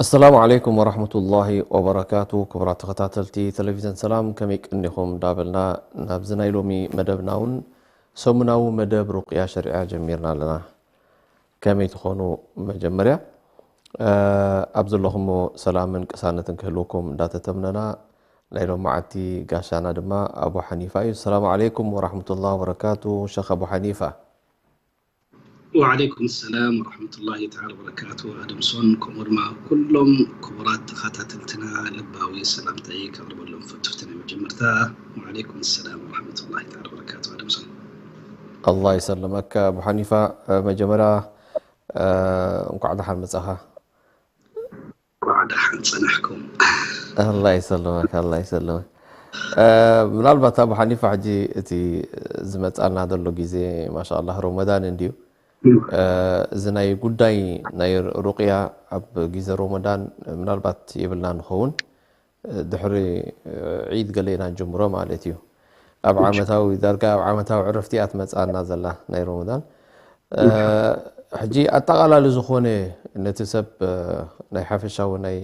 ኣሰላሙ ዓለይኩም ወራህመቱላሂ ወበረካቱ። ክቡራት ተኸታተልቲ ቴሌቪዝን ሰላም፣ ከመይ ቀኒኹም እንዳበልና፣ ናብዚ ናይ ሎሚ መደብና እውን ሰሙናዊ መደብ ሩቅያ ሸሪዓ ጀሚርና ኣለና። ከመይ ትኾኑ? መጀመርያ ኣብ ዘለኹሞ ሰላምን ቅሳነትን ክህልወኩም እንዳተተምነና፣ ናይ ሎም መዓልቲ ጋሻና ድማ ኣቡ ሓኒፋ እዩ። ሰላም ዓለይኩም ወራህመቱላሂ ወበረካቱ። ሸኽ ኣቡ ሓኒፋ። ወዓለይኩም ሰላም ወራህመቱላሂ ተዓላ ወበረካቱ። ኣደምሶን፣ ከምኡ ድማ ኩሎም ክቡራት ተኸታተልትና ልባዊ ሰላምታይ ከቕርበሎም ፈትፍቲ። ናይ መጀመርታ፣ ወዓለይኩም ሰላም ወራህመቱላሂ ተዓላ ወበረካቱ። ኣደምሶን። ኣላህ ይሰልመካ ኣቡ ሓኒፋ። መጀመርያ እንኳዕ ደሓን መጻኻ። እንኳዕ ደሓን ጸናሕኩም። ኣላህ ይሰልመካ፣ ኣላህ ይሰልመካ። ምናልባት ኣቡ ሓኒፋ፣ ሕጂ እቲ ዝመጻና ዘሎ ግዜ ማሻኣላህ ረመዳን እንድዩ። እዚ ናይ ጉዳይ ናይ ሩቅያ ኣብ ግዜ ረመዳን ምናልባት የብልና ንኸውን፣ ድሕሪ ዒድ ገለ ኢና ንጅምሮ ማለት እዩ። ኣብ ዓመታዊ፣ ዳርጋ ኣብ ዓመታዊ ዕረፍቲ እያ ትመጻና ዘላ ናይ ረመዳን። ሕጂ ኣጠቓላሊ ዝኾነ ነቲ ሰብ ናይ ሓፈሻዊ ናይ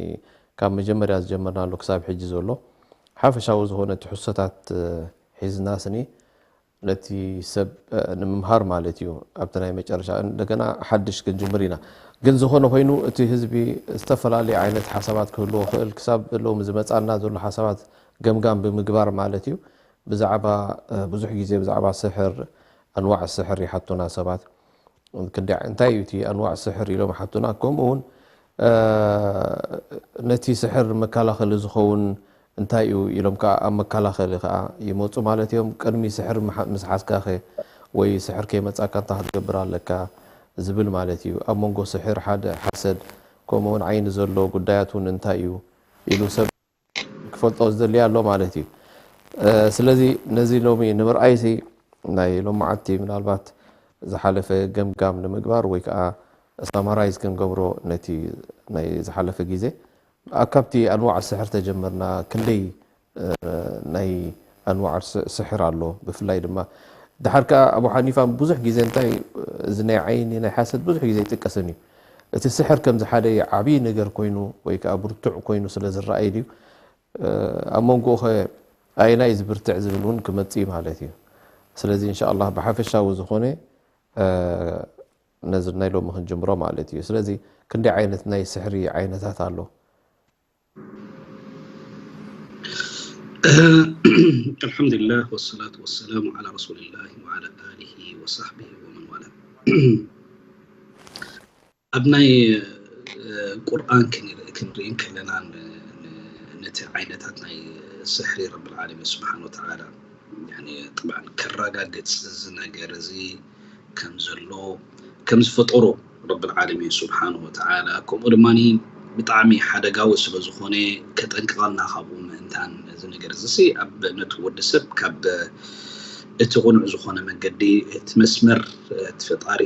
ካብ መጀመርያ ዝጀመርናሉ ክሳብ ሕጂ ዘሎ ሓፈሻዊ ዝኾነ ትሕዝቶታት ሒዝና ስኒ ነቲ ሰብ ንምምሃር ማለት እዩ። ኣብቲ ናይ መጨረሻ እንደገና ሓድሽ ክንጅምር ኢና። ግን ዝኾነ ኮይኑ እቲ ህዝቢ ዝተፈላለየ ዓይነት ሓሳባት ክህልዎ ክእል። ክሳብ ሎሚ ዝመጻና ዘሎ ሓሳባት ገምጋም ብምግባር ማለት እዩ። ብዛዕባ ብዙሕ ግዜ ብዛዕባ ስሕር፣ ኣንዋዕ ስሕር ይሓቱና ሰባት። ክንደይ እንታይ እዩ እቲ ኣንዋዕ ስሕር ኢሎም ሓቱና። ከምኡ እውን ነቲ ስሕር መከላኸሊ ዝኸውን እንታይ እዩ ኢሎም ከዓ ኣብ መከላኸሊ ከዓ ይመፁ ማለት እዮም። ቅድሚ ስሕር ምሓ- ምስ ሓዝካኸ ወይ ስሕር ከይመፃካ እንታይ ክትገብር ኣለካ ዝብል ማለት እዩ። ኣብ መንጎ ስሕር ሓደ ሓሰድ ከምኡ እውን ዓይኒ ዘሎ ጉዳያት እውን እንታይ እዩ ኢሉ ሰብ ክፈልጦ ዝደሊ ኣሎ ማለት እዩ። ስለዚ ነዚ ሎሚ ንምርኣይሲ ናይ ሎመዓልቲ ምናልባት ዝሓለፈ ገምጋም ንምግባር ወይ ከዓ ሳማራይዝ ክንገብሮ ነቲ ናይ ዝሓለፈ ግዜ። ኣብ ካብቲ ኣንዋዕ ስሕር ተጀመርና ክንደይ ናይ ኣንዋዕ ስሕር ኣሎ። ብፍላይ ድማ ድሓር ከዓ ኣቡ ሓኒፋ ብዙሕ ግዜ እንታይ እዚ ናይ ዓይኒ ናይ ሓሰድ ብዙሕ ግዜ ይጥቀስን እዩ። እቲ ስሕር ከምዚ ሓደ ዓብዪ ነገር ኮይኑ ወይ ከዓ ብርቱዕ ኮይኑ ስለ ዝረኣይ ድዩ ኣብ መንጎኡ ኸ ኣየናይ ዝብርትዕ ዝብል እውን ክመፅእ ማለት እዩ። ስለዚ እንሻ ኣላህ ብሓፈሻዊ ዝኾነ ነዚ ናይ ሎሚ ክንጅምሮ ማለት እዩ። ስለዚ ክንደይ ዓይነት ናይ ስሕሪ ዓይነታት ኣሎ? ኣልሓምዱሊላህ ወሰላቱ ወሰላሙ ዓላ ረሱሊላህ ወዓላ ኣሊሂ ወሳሕቢሂ ወመን ዋላ። ኣብ ናይ ቁርኣን ክንርኢ እንከለና ነቲ ዓይነታት ናይ ስሕሪ ረብል ዓለሚን ስብሓን ወተዓላ ጥብዓን ከረጋግፅ እዚ ነገር እዚ ከም ዘሎ ከም ዝፈጠሮ ረብል ዓለሚን ስብሓን ወተዓላ፣ ከምኡ ድማ ብጣዕሚ ሓደጋዊ ስለ ዝኾነ ከጠንቅቐና ካብኡ ምእንታን እዚ ነገር እዚ ኣብ ነቲ ወዲ ሰብ ካብ እቲ ቅኑዕ ዝኾነ መንገዲ እቲ መስመር እቲ ፈጣሪ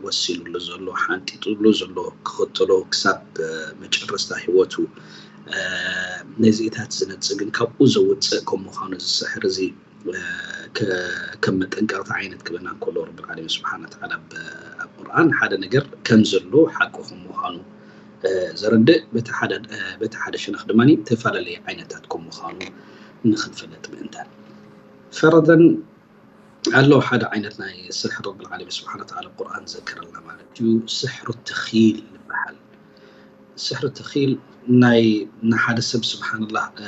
ወሲኑሉ ዘሎ ሓንጢጡሉ ዘሎ ክኽተሎ ክሳብ መጨረስታ ህይወቱ ነዚኢታት ዝነጽግን ካብኡ ዘውፅእ ከም ምዃኑ እዚ ስሕር እዚ ከም መጠንቀቕታ ዓይነት ክበና እንከሎ ረብል ዓለሚን ስብሓን ወተዓላ ኣብ ቁርኣን ሓደ ነገር ከም ዘሎ ሓቂ ከም ምዃኑ ዘረድእ በቲ ሓደ ሸነኽ ድማ ተፈላለየ ዓይነታት ከም ምዃኑ ንኽንፈልጥ ምእንታን ፈረደን ኣለዉ ሓደ ዓይነት ናይ ስሕር ረብል ዓለሚን ስብሓን ወተዓላ ቁርኣን ዘከረልና ማለት እዩ። ስሕሩ ተኽይል ዝበሃል ስሕሪ ተኺል ናይ ንሓደ ሰብ ስብሓንላህ፣ እ፣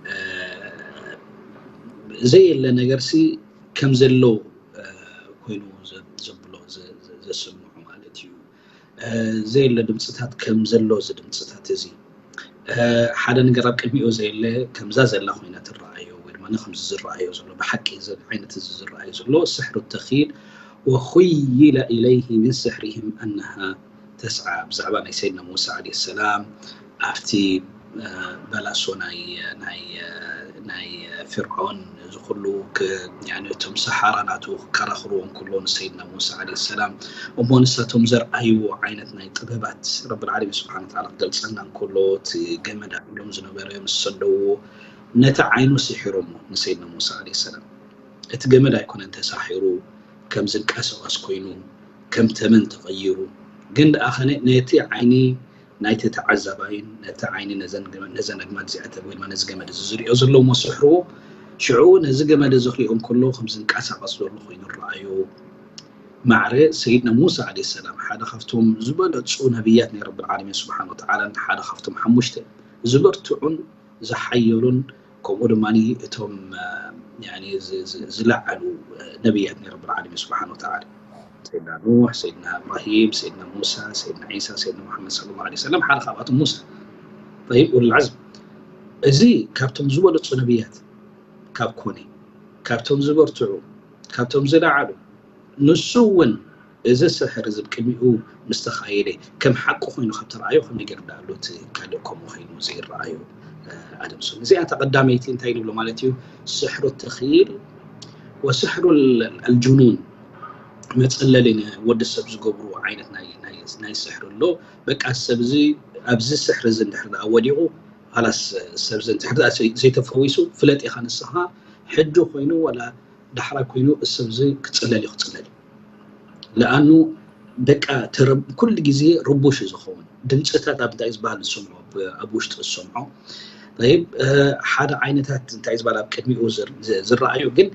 እ፣ ዘየለ ነገርሲ ከም ዘሎ፣ እ፣ ኮይኑ ዘ-፣ ዘብሎ፣ ዘ-፣ ዘ-፣ ዘስምዖ ማለት እዩ። እ፣ ዘየለ ድምፅታት ከም ዘሎ እዚ ድምፅታት እዚ፣ እ፣ ሓደ ነገር ኣብ ቅድሚኡ ዘየለ ከምዛ ዘላ ኮይና ትረኣዮ፣ ወይ ድማ ከምዚ ዝረኣዮ ዘሎ ብሓቂ እዚ ዓይነት እዚ ዝረኣዮ ዘሎ ስሕሩ ተኺል። ወኹይለ ኢለይህ ምን ስሕሪህም ኣነሃ ተስዓ። ብዛዕባ ናይ ሰይድና ሙሳ ዓለይሂ ሰላም ኣብቲ፣ እ፣ በላሶ ናይ፣ ናይ፣ እ፣ ናይ ፍርዖን እዚ ኩሉ ክ-፣ ያኒ እቶም ሰሓራ ናቱ ክከራኽርዎ እንከሎ ንሰይድና ሙሳ ዓለይሂ ሰላም፣ እሞ ንሳቶም ዘርኣይዎ ዓይነት ናይ ጥበባት ረብል ዓለሚን ስብሓነ ወተዓላ ክገልጸልና እንከሎ፣ እቲ ገመድ ኣቢሎም ዝነበረ ምስ ሰደዎ ነቲ ዓይኑ ስሒሮሞ ንሰይድና ሙሳ ዓለይሂ ሰላም። እቲ ገመድ ኣይኮነን ተሳሒሩ፣ ከም ዝንቀሳቐስ ኮይኑ፣ ከም ተመን ተቐይሩ። ግን ደኣ ኸነ ነቲ ዓይኒ ናይቲ ተዓዛባይን ነቲ ዓይኒ ነዘን ገመ-፣ ነዘን ኣግማድ እዚኣተን ወይ ድማ ነዚ ገመድ እዚ ዝሪኦ ዘሎ እሞ ስሕርዎ፣ ሽዑ ነዚ ገመድ እዚ ክሪኦ እንከሎ ከም ዝንቀሳቐስ ዘሎ ኮይኑ ረኣዮ። ማዕረ ሰይድና ሙሳ ዓለይሂ ሰላም ሓደ ካብቶም ዝበለጹ ነብያት ናይ ረብል ዓለሚን ስብሓነ ወተዓላን ሓደ ካብቶም ሓሙሽተ ዝበርትዑን ዝሓየሉን ከምኡ ድማ እቶም፣ እ፣ ያኒ ዝ-፣ ዝ-፣ ዝለዓሉ፣ እ፣ ነብያት ናይ ረብል ዓለሚን ስብሓነ ወተዓላ፣ ሰይድና ኑሕ፣ ሰይድና እብራሂም፣ ሰይድና ሙሳ፣ ሰይድና ዒሳ፣ ሰይድና ሙሓመድ ሰለላሁ ዐለይሂ ወሰለም ሓደ ካብኣቶም ሙሳ። ጠይብ፣ ኡሉል ዓዝም። እዚ ካብቶም ዝበለጹ ነብያት ካብ ኮነ፣ ካብቶም ዝበርትዑ፣ ካብቶም ዝለዓሉ፣ ንሱ እውን እዚ ስሕር እዚ ብቅድሚኡ ምስ ተኻየደ ከም ሓቂ ኮይኑ ካብ ተረኣዮ ከመይ ገይሩ ደኣ ኣሎ እቲ ካልእ ከምኡ ኮይኑ ዘይረኣዮ፣ እ፣ ኣደም ሶም። እዚኣ እታ ቀዳመይቲ እንታይ ንብሎ ማለት እዩ? ስሕሩ ተኽይል ወስሕሩ ኣልጅኑን፣ መጸለሊ ንወዲ ሰብ ዝገብሩ ዓይነት ናይ፣ ናይ፣ ናይ ስሕሪ ኣሎ። በቃ ሰብ እዚ ኣብዚ ስሕሪ እዚ እንድሕር ደኣ ወዲቑ፣ ሃላስ ሰብ እዚ እንድሕር ደኣ ዘይ-፣ ዘይተፈዊሱ ፍለጥ ኢኻ ንስኻ፣ ሕጂ ኮይኑ ዋላ ዳሕራይ ኮይኑ እዚ ሰብ እዚ ክጽለል እዩ፣ ክጽለል እዩ። ለኣኑ በቃ ተረ-፣ ኩሉ ግዜ ርቡሽ እዩ ዝኸውን። ድምፅታት ኣብ እንታይ ዝበሃል ዝሰምዖ፣ ኣብ፣ ኣብ ውሽጢ ዝሰምዖ። ጠይብ፣ እ፣ ሓደ ዓይነታት እንታይ ዝበሃል ኣብ ቅድሚኡ ዝር-፣ ዝ-፣ ዝረኣዩ ግን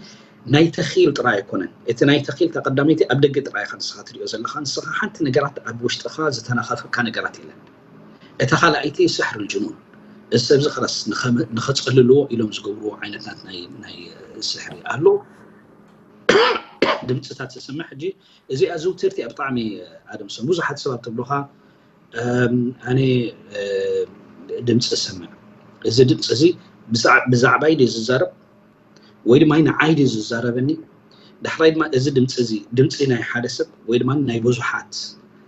ናይ ተኺል ጥራይ ኣይኮነን። እቲ ናይ ተኺል ተቐዳመይቲ ኣብ ደገ ጥራይ ኢኻ ንስኻ ትሪኦ ዘለኻ። ንስኻ ሓንቲ ነገራት ኣብ ውሽጥኻ ዝተናኸፈካ ነገራት የለን። እታ ካልኣይቲ ስሕር ጅኑን። እዚ ሰብ እዚ ኸላስ ንኸመ-፣ ንኸጸልልዎ ኢሎም ዝገብርዎ ዓይነታት ናይ፣ ናይ ስሕሪ ኣሎ። ድምፅታት ዝስምዕ ሕጂ እዚኣ ዝውትርቲ እያ ብጣዕሚ ኣደም ሶም። ብዙሓት ሰባት ተብሉኻ፣ እም፣ ኣነ፣ እ፣ ድምፂ እሰምዕ። እዚ ድምፂ እዚ ብዛዕ-፣ ብዛዕባይ ድዩ ዝዛረብ ወይ ድማ ንዓይ ድዩ ዝዛረበኒ? ዳሕራይ ድማ እዚ ድምፂ እዚ ድምፂ ናይ ሓደ ሰብ ወይ ድማ ናይ ብዙሓት፣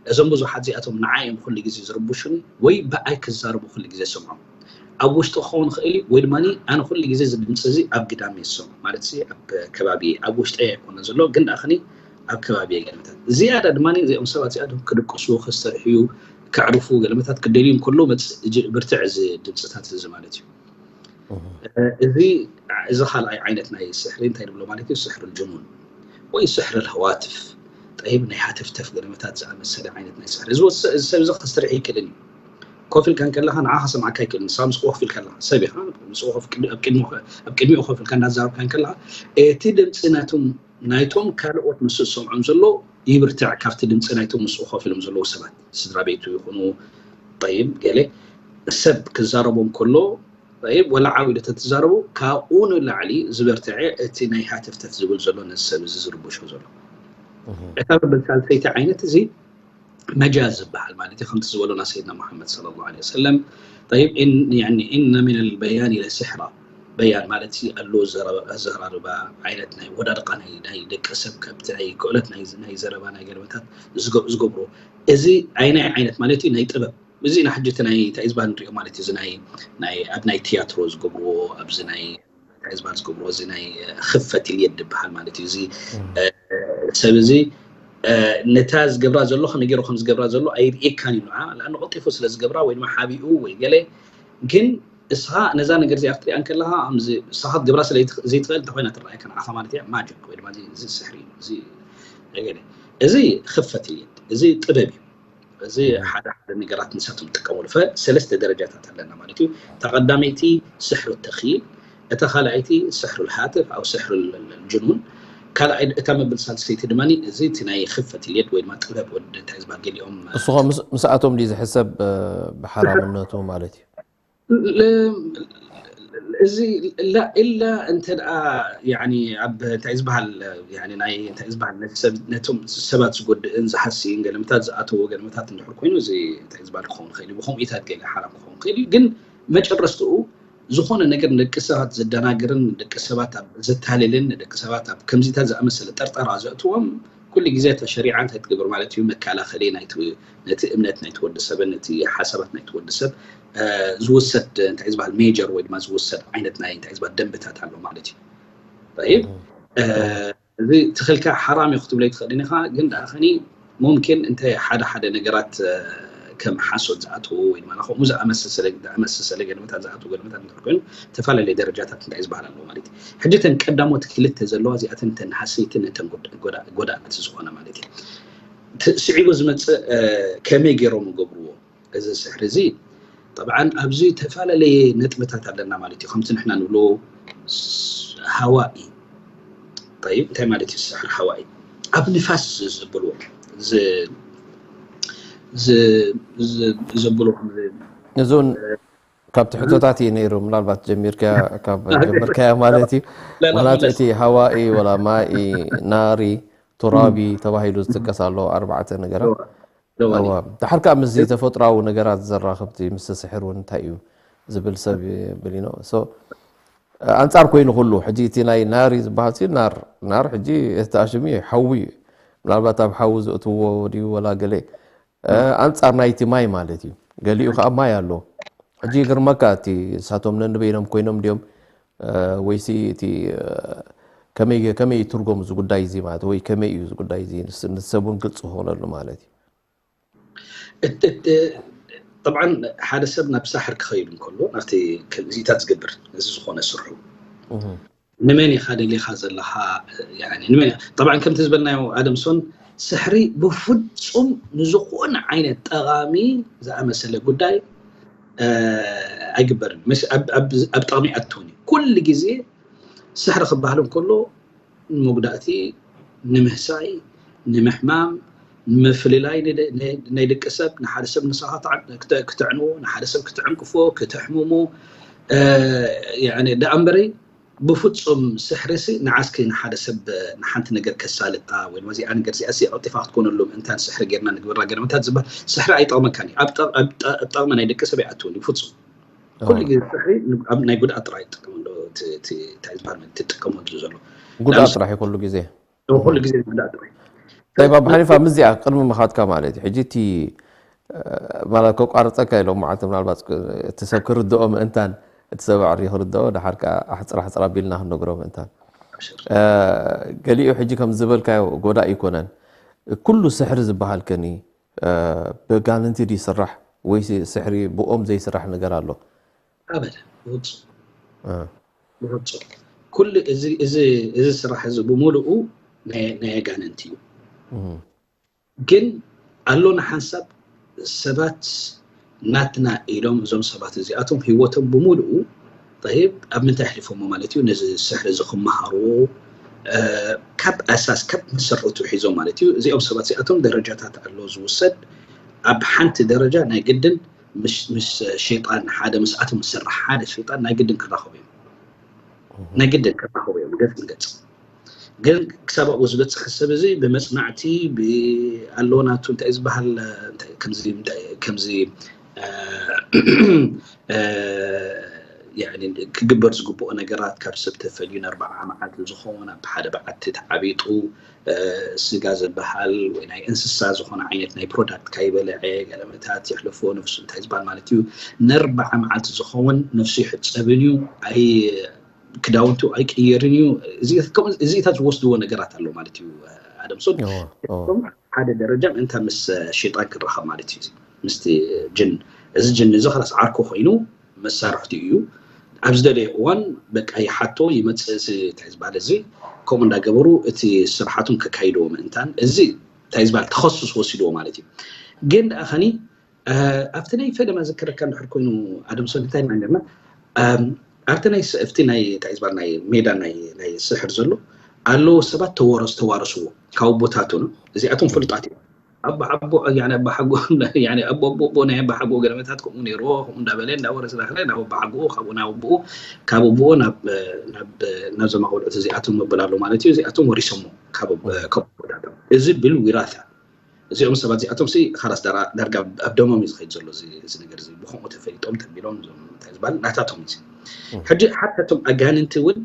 እዞም ብዙሓት እዚኣቶም ንዓይ እዮም ኩሉ ግዜ ዝርብሹኒ ወይ ብኣይ ክዛረቡ ኩሉ ግዜ ዝሰምዖም። ኣብ ውሽጢ ክኸውን ይኽእል እዩ ወይ ድማ ኣነ ኩሉ ግዜ እዚ ድምፂ እዚ ኣብ ግዳም እየ ዝሰምዖ፣ ማለት እዚ ኣብ ከባቢ ኣብ ውሽጢ ኣይኮነ ዘሎ ግን ደኣ ኣብ ከባቢ ገለመታት ዝያዳ ድማ እዚኦም ሰባት እዚኣቶም ክድቅሱ፣ ከስተርሕዩ፣ ከዕርፉ ገለመታት ክደልዩ እንከሎ መጽ-፣ ጅ-፣ ብርትዕ እዚ ድምፅታት እዚ ማለት እዩ። እህ። እ፣ እዚ፣ እዚ ካልኣይ ዓይነት ናይ ስሕሪ እንታይ ንብሎ ማለት እዩ? ስሕሪ ጅኑን ወይ ስሕሪ ልህዋትፍ፣ ጠይብ ናይ ሃተፍተፍ ገለመታት ዝኣመሰለ ዓይነት ናይ ስሕሪ። እዚ ወስ-፣ እዚ ሰብ እዚ ከስተርሒ ይክእልን እዩ። ኮፍ ኢልካ እንከለኻ ንዓኻ ሰምዓካ ይክእልን። ንስኻ ምስ ኮፍ ኢልካ ኣለኻ፣ ሰብ ኢኻ፣ ምስ ኮፍ ቅድ-፣ ኣብ ቅድሚ-፣ ኣብ ቅድሚኡ ኮፍ ኢልካ እናዛረብካ እንከለኻ፣ እቲ ድምፂ ናቶም፣ ናይቶም ካልኦት ንሱ ዝሰምዖም ዘሎ ይብርትዕ ካብቲ ድምፂ ናይቶም ምስኡ ኮፍ ኢሎም ዘለዉ ሰባት፣ ስድራ ቤቱ ይኹኑ፣ ጠይብ፣ ገለ ሰብ ክዛረቦም ከሎ፣ ጠይብ፣ ወላ ዓው ኢሉ ተትዛረቡ፣ ካብኡ ንላዕሊ ዝበርትዐ እቲ ናይ ሃተፍተፍ ዝብል ዘሎ ነዚ ሰብ እዚ ዝርብሾ ዘሎ። እህ። እታ መበል ሳልሰይቲ ዓይነት እዚ መጃዝ ዝበሃል ማለት እዩ። ከምቲ ዝበሎና ሰይድና ሙሓመድ ሰለላሁ ዐለይሂ ወሰለም፣ ጠይብ፣ ኢን-፣ ያኒ፣ ኢነ ሚነል በያኒ ለሲሕራ። በያን ማለት እዩ ኣሎ ዘረ-፣ ኣዘራርባ ዓይነት ናይ ወዳድቃ ናይ፣ ናይ ደቂ ሰብ ካብቲ ናይ ክእለት ናይ፣ ናይ ዘረባ ናይ ገለመታት ዝገ-፣ ዝገብሮ። እዚ ኣይ ናይ ዓይነት ማለት እዩ ናይ ጥበብ። እዚ ኢና ሕጂ እቲ ናይ እንታይ ዝበሃል ንሪኦ ማለት እዩ። እዚ ናይ፣ ናይ ኣብ ናይ ቲያትሮ ዝገብርዎ፣ ኣብዚ ናይ እንታይ ዝበሃል ዝገብርዎ፣ እዚ ናይ ክፈት ልየድ ዝበሃል ማለት እዩ። እዚ፣ እም። እ፣ ሰብ እዚ፣ እ፣ ነታ ዝገብራ ዘሎ ከመይ ገይሩ ከም ዝገብራ ዘሎ ኣይርእየካን እዩ ንዓ። ለኣኑ ቀልጢፉ ስለ ዝገብራ ወይ ድማ ሓቢኡ ወይ ገለ፣ ግን እስኻ ነዛ ነገር እዚኣ ክትሪኣ እንከለኻ፣ ከምዚ ንስኻ ክትገብራ ስለ ዘይትኽ-፣ ዘይትኽእል እንተኾይና ትረኣየካ ንዓኻ ማለት እያ፣ ማጂክ ወይ ድማ እዚ፣ እዚ ስሕሪ እዩ፣ እዚ ገለ። እዚ ክፈት ልየድ፣ እዚ ጥበብ እዩ። እዚ እም። ሓደ ሓደ ነገራት ንሳቶም ይጥቀሙሉ። ፈ-፣ ሰለስተ ደረጃታት ኣለና ማለት እዩ። እታ ቀዳመይቲ ስሕሩ ተኽይል፣ እታ ካልኣይቲ ስሕሩ ልሃትፍ፣ ኣው ስሕሩ ል-፣ ል-፣ ጅኑን፣ ካልኣይ እታ መብል ሳልሰይቲ ድማ እዚ እቲ ናይ ክፈት ልየድ ወይ ድማ ጥበብ ወዲ እንታይ ዝበሃል ገሊኦም እሱ ምስ- ምስኣቶም ድዩ ዝሕሰብ እ፣ ብሓራምነቱ ማለት እዩ? ለ- እዚ ላ ኢላ እንተ ደኣ ያኒ ኣብ እንታይ ዝበሃል ያኒ ናይ እንታይ ዝበሃል ነቲ ሰብ ነቶም ሰባት ዝጎድእን ዝሃስይን ገለመታት ዝኣተዎ ገለመታት እንድሕር ኮይኑ እዚ እንታይ ዝበሃል ክኸውን ይኽእል እዩ። ብኸምኡታት ገለ ሓራም ክኸውን ይኽእል እዩ። ግን መጨረስትኡ ዝኾነ ነገር ንደቂ ሰባት ዘደናግርን ንደቂ ሰባት ኣብ ዘታልልን ንደቂ ሰባት ኣብ ከምዚታት ዝኣመሰለ ጠርጠራ ዘእትዎም ኩሉ ግዜ እታ ሸሪዓ እንታይ ትገብር ማለት እዩ? መከላኸሊ ናይቲ ነቲ እምነት ናይቲ ወዲ ሰብን ነቲ ሓሳባት ናይቲ ወዲ ሰብ እ፣ ዝውሰድ እንታይ ዝበሃል ሜጀር ወይ ድማ ዝውሰድ ዓይነት ናይ እንታይ ዝበሃል ደንብታት ኣሎ ማለት እዩ። طيب እ፣ እዚ ትኽልካ ሓራም እዩ ክትብሎ ይትኽእልን ኢኻ፣ ግን ደኣ ኸኒ ሙምኪን እንተ ሓደ ሓደ ነገራት እ፣ ከም ሓሶት ዝኣትዉ ወይ ድማ ከምኡ ዝኣመሰሰለ ዝኣመሰሰለ ገለመታት ዝኣትዉ ገለመታት እንድሕር ኮይኑ ዝተፈላለዩ ደረጃታት እንታይ ዝበሃል ኣለዎ ማለት እዩ። ሕጂ እተን ቀዳሞት ክልተ ዘለዋ እዚኣተን እተን ሃሰይትን እተን ጎዳ- ጎዳ- ጎዳእቲ ዝኾነ ማለት እዩ። እቲ ስዒቡ ዝመፅእ እ፣ ከመይ ገይሮም ይገብርዎ እዚ ስሕሪ እዚ? ጠብዓን ኣብዚ ዝተፈላለየ ነጥብታት ኣለና ማለት እዩ። ከምቲ ንሕና ንብሎ ስ- ሃዋኢ ጠይብ እንታይ ማለት እዩ? ስሕሪ ሃዋኢ ኣብ ንፋስ ዘብልዎ ዝ- ዝ- ዝ- ዘብልዎ እዚውን ካብቲ ሕቶታት እዩ ነይሩ። ምናልባት ጀሚርካ ካብ ጀመርካያ ማለት እዩ። ምክንያቱ እቲ ሃዋኢ ወላ ማኢ ናሪ ቱራቢ ተባሂሉ ዝጥቀስ ኣሎ ኣርባዕተ ነገራት። እዋ። ድሓር ከዓ ምስዚ ተፈጥሮዊ ነገራት ዘራኽብቲ ምስ ስሕር እውን እንታይ እዩ ዝብል ሰብ ይብል ነው። So ኣንጻር ኮይኑ ኩሉ ሕጂ እቲ ናይ ናሪ ዝበሃል ሲ ናር ናር ሕጂ እቲ ኣሽም እዩ ሓዊ እዩ። ምናልባት ኣብ ሓዊ ዘእትዎ ድዩ ወላ ገለ እ፣ ኣንጻር ናይቲ ማይ ማለት እዩ። ገሊኡ ከዓ ማይ ኣሎ። ሕጂ ይግርመካ እቲ እሳቶም ነንበይኖም ኮይኖም ድዮም እ፣ ወይሲ እቲ እ፣ ከመይ ከመይ ትርጎም እዚ ጉዳይ እዚ ማለት ወይ ከመይ እዩ እዚ ጉዳይ እዚ ንስ- ንሰብ እውን ግልፂ ክኾነሉ ማለት እዩ። እት- እት- ጠብዓን ሓደ ሰብ ናብ ሳሕር ክኸይድ እንከሎ ናብቲ ከምዚታት ዝገብር እዚ ዝኾነ ስርሑ እህ። ንመን ኢኻ ደሊኻ ዘለኻ? ያኒ ንመን ኢኻ? ጠብዓን ከምቲ ዝበልናዮ ኣደምሶን ስሕሪ ብፍጹም ንዝኾነ ዓይነት ጠቓሚ ዝኣመሰለ ጉዳይ እ፣ ኣይግበርን። ምስ ኣብ ኣብ ኣብ ጠቕሚ ኣትውን እዩ። ኩሉ ግዜ ስሕሪ ክበሃል እንከሎ ንመጉዳእቲ፣ ንምህሳይ፣ ንምሕማም፣ ንምፍልላይ ንደ- ን- ናይ ደቂ ሰብ ንሓደ ሰብ ንስኻ ክተዕ- ክተ- ክተዕንዎ ንሓደ ሰብ ክትዕንቅፎ ክተሕምሞ እ፣ ያኒ ደኣ እምበረይ ብፍጹም ስሕሪ ሲ ንዓስኪ ንሓደ ሰብ ንሓንቲ ነገር ከሳልጣ ወይ ድማ እዚኣ ነገር እዚኣ ሲ ቀልጢፋ ክትኮነሉ ምእንታን ስሕሪ ጌርና ንግበራ ገለመታት ዝበሃል ስሕሪ ኣይጠቕመካን እዩ። ኣብ ጠ- ኣብ ጠ- ኣብ ጠቕሚ ናይ ደቂ ሰብ ኣይኣትውን እዩ ብፍጹም። ኩሉ ግዜ ስሕሪ ን- ኣብ ናይ ጉድኣት ጥራይ ይጥቀመሉ እቲ እቲ እንታይ ዝበሃል ትጥቀመሉ ዘሎ ጉድኣት ጥራሕ እዩ ኩሉ ግዜ። ኩሉ ግዜ ጉድኣት ጥራይ ጠይብ ኣብ ሓሊፋ ምዚኣ ቅድሚ ምኻድካ ማለት እዩ ሕጂ እቲ እ፣ ማለት ከቋርፀካ ኢሎም መዓልቲ ምናልባት ክ- እቲ ሰብ ክርድኦ ምእንታን እቲ ሰብ ኣዕርዩ ክርድኦ ድሓር ከዓ ኣሕፅር ኣሕፅር ኣቢልና ክንነግሮ ምእንታን እ፣ ገሊኡ ሕጂ ከም ዝበልካዮ ጎዳእ ይኮነን። ኩሉ ስሕሪ ዝበሃል ከኒ እ፣ ብጋንንቲ ድዩ ይስራሕ ወይስ ስሕሪ ብኦም ዘይስራሕ ነገር ኣሎ? ኣበደ ብፍጹም እ፣ ብፍጹም ኩሉ እዚ እዚ እዚ ስራሕ እዚ ብምሉኡ ናይ ናይ ኣጋንንቲ እዩ። እህ። ግን ኣሎና ሓንሳብ ሰባት ናትና ኢሎም እዞም ሰባት እዚኣቶም ህይወቶም ብምሉኡ طيب ኣብ ምንታይ ኣሕሊፎሞ ማለት እዩ ነዚ ስሕሪ እዚ ክመሃርዎ እ፣ ካብ ኣሳስ ካብ መሰረቱ ሒዞም ማለት እዩ። እዚኦም ሰባት እዚኣቶም ደረጃታት ኣሎ ዝውሰድ ኣብ ሓንቲ ደረጃ ናይ ግድን ምስ ምስ ሸይጣን ሓደ ምስኣቶም ዝሰርሕ ሓደ ሸይጣን ናይ ግድን ክራኸቡ እዮም። ናይ ግድን ክራኸቡ እዮም ገጽ ንገጽ። ግን ክሳብ ኣብኡ ዝበፅሕ ሰብ እዚ ብመፅናዕቲ ብኣለዎ ናቱ እንታይ ዝበሃል ከምዚ ከምዚ ክግበር ዝግብኦ ነገራት ካብ ሰብ ተፈልዩ ንኣርባዓ መዓልቲ ዝኸውን ኣብ ሓደ በዓቲ ተዓቢጡ ስጋ ዝበሃል ወይ ናይ እንስሳ ዝኾነ ዓይነት ናይ ፕሮዳክት ካይበለዐ ገለመታት የሕለፎ ነፍሱ እንታይ ዝበሃል ማለት እዩ። ንኣርባዓ መዓልቲ ዝኸውን ነፍሱ ይሕፀብን እዩ ኣይ ክዳውንቱ ኣይቅየርን እዩ። እዚታት ዝወስድዎ ነገራት ኣሎ ማለት እዩ። ኣደምሶን ሓደ ደረጃ ምእንታ ምስ ሸይጣን ክራኸብ ማለት እዩ። ምስቲ ጅን እዚ ጅን እዚ ኸላስ ዓርኩ ኮይኑ መሳርሕቲ እዩ። ኣብ ዝደለየ እዋን በቃ ይሓቶ ይመፅእ እዚ እንታይ ዝበሃል እዚ ከምኡ እንዳገበሩ እቲ ስርሓቱን ከካይድዎ ምእንታን እዚ እንታይ ዝበሃል ተኸሱስ ወሲድዎ ማለት እዩ። ግን ደኣ ኸኒ ኣብቲ ናይ ፈለማ ዝከረካ እንድሕር ኮይኑ ኣደምሶን እንታይ ኢና ነርና ኣብቲ ናይ ኣብቲ ናይ እንታይ ዝበሃል ናይ ሜዳ ናይ ናይ ስሕር ዘሎ ኣለዉ ሰባት ተወረስ ተዋረስዎ ካብ ኣቦታቱን እዚኣቶም ፍሉጣት እዮም። ኣባሓጎ ያኒ ኣባሓጎ ያኒ ኣቦ ኣቦ ኣቦ ናይ ኣባሓጎ ገለመታት ከምኡ ነይርዎ ከምኡ እንዳበለ እንዳወረስ ዳኸለ ናብ ኣባሓጎኡ ካብኡ ናብ ኣቦኡ ካብ ኣቦኡ ናብ ናብ ናብዞም ኣቆልዑት እዚኣቶም መበል ኣሎ ማለት እዩ። እዚኣቶም ወሪሶሞ ካብ ካብ ኣቦታቶም። እዚ ብል ዊራታ እዚኦም ሰባት እዚኣቶም ሲ ካላስ ዳርጋ ኣብ ደሞም እዩ ዝኸይድ ዘሎ እዚ ነገር እዚ ብከምኡ ተፈሊጦም ተቢሎም እንታይ ዝበሃል ናታቶም እዩ። ሕጂ ሓታ እቶም ኣጋንንቲ እውን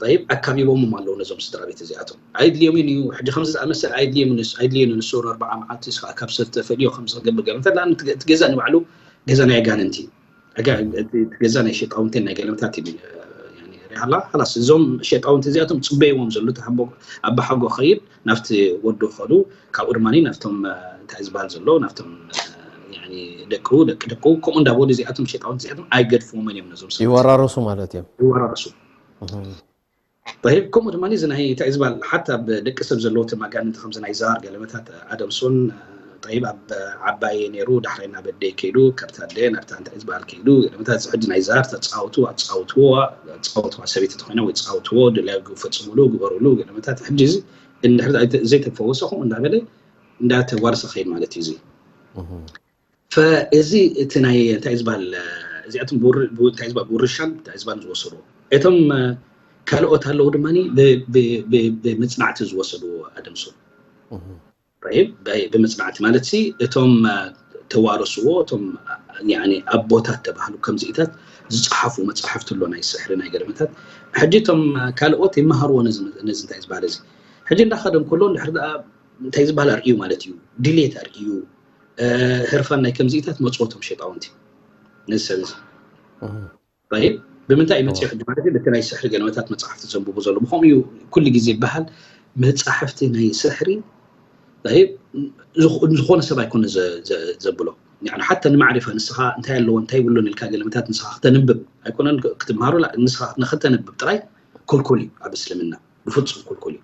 ጠይብ ኣካቢቦምም ኣለዉ ነዞም ስድራ ቤት እዚኣቶም ኣይድልዮምን እዩ። ሕጂ ከምዚ ዝኣመሰል ኣይድልዮምን ኣይድልዮን ንሱ ኣርባዓ መዓልቲ ስኻ ካብ ሰብ ተፈልዮ ከምዚ ክገብር ገለ እንተ እቲ ገዛ ንባዕሉ ገዛ ናይ ኣጋንንቲ እዩ። እቲ ገዛ ናይ ሸጣውንትን ናይ ገለምታት እዩ ሪሃላ ላስ እዞም ሸጣውንቲ እዚኣቶም ፅበይዎም ዘሎ ኣባሓጎ ኸይድ ናብቲ ወዱ ኸዱ ካብኡ ድማ ናብቶም እንታይ ዝበሃል ዘሎ ናብቶም ደቁ ደቂ ደቁ ከምኡ እንዳበሉ እዚኣቶም ሸጣውንቲ እዚኣቶም ኣይገድፍዎምን እዮም ነዞም ይወራረሱ ማለት እዮም። ይወራረሱ። طيب ከምኡ ድማ እዚ ናይ እንታይ ዝበሃል ሓታ ኣብ ደቂ ሰብ ዘለዎ ተማጋንንቲ ከምዚ ናይ ዛር ገለመታት ኣደምሶን طيب ኣብ ዓባየ ነይሩ ዳሕራይ ናብ ኣደይ ከይዱ ካብታ ኣደ ናብታ እንታይ ዝበሃል ከይዱ ገለመታት እዚ ሕጂ ናይ ዛር ተፃወቱ ኣፃውትዎ ኣፃውትዋ ሰበይቲ ተኮይና ወይ ፃውትዎ ድላዩ ፈፅሙሉ ግበሩሉ ገለመታት ሕጂ እዚ እንድሕር ዘይተፈወሰ ከምኡ እንዳበለ እንዳተዋርሰ ከይድ ማለት እዩ እዚ ፈእዚ እቲ ናይ እንታይ ዝበሃል እዚኣቶም እንታይ ዝበሃል ብውርሻን እንታይ ዝበሃል ዝወሰድዎ እቶም ካልኦት ኣለዉ ድማ ብምፅናዕቲ ዝወሰድዎ ኣደምሶ ብመፅናዕቲ ማለት ሲ እቶም ተዋረስዎ እቶም ኣቦታት ተባህሉ ከምዚኢታት ዝፀሓፉ መፅሓፍቲ ኣሎ ናይ ስሕሪ ናይ ገለመታት ሕጂ እቶም ካልኦት ይመሃርዎ ነዚ እንታይ ዝበሃል እዚ ሕጂ እንዳኸደ እንከሎ እንድሕር እንታይ ዝበሃል ኣርእዩ ማለት እዩ ድሌት ኣርእዩ ህርፋን ናይ ከምዚኢታት መፅወቶም ሸጣውንቲ ነዚ ሰብ እዚ طيب ብምንታይ እዩ መፅኡ ሕጂ ማለት እዩ በቲ ናይ ስሕሪ ገለመታት መፅሓፍቲ ዘንብቡ ዘሎ ብከምኡ እዩ ኩሉ ግዜ ይበሃል መፅሓፍቲ ናይ ስሕሪ طيب ዝኾነ ሰብ ኣይኮነ ዘብሎ ሓታ ንማዕሪፋ ንስኻ እንታይ ኣለዎ እንታይ ይብሎን ኢልካ ገለመታት ንስኻ ክተንብብ ኣይኮነን ክትምሃሮ ንስኻ ንክተንብብ ጥራይ ክልኩል እዩ ኣብ እስልምና ብፍፁም ክልኩል እዩ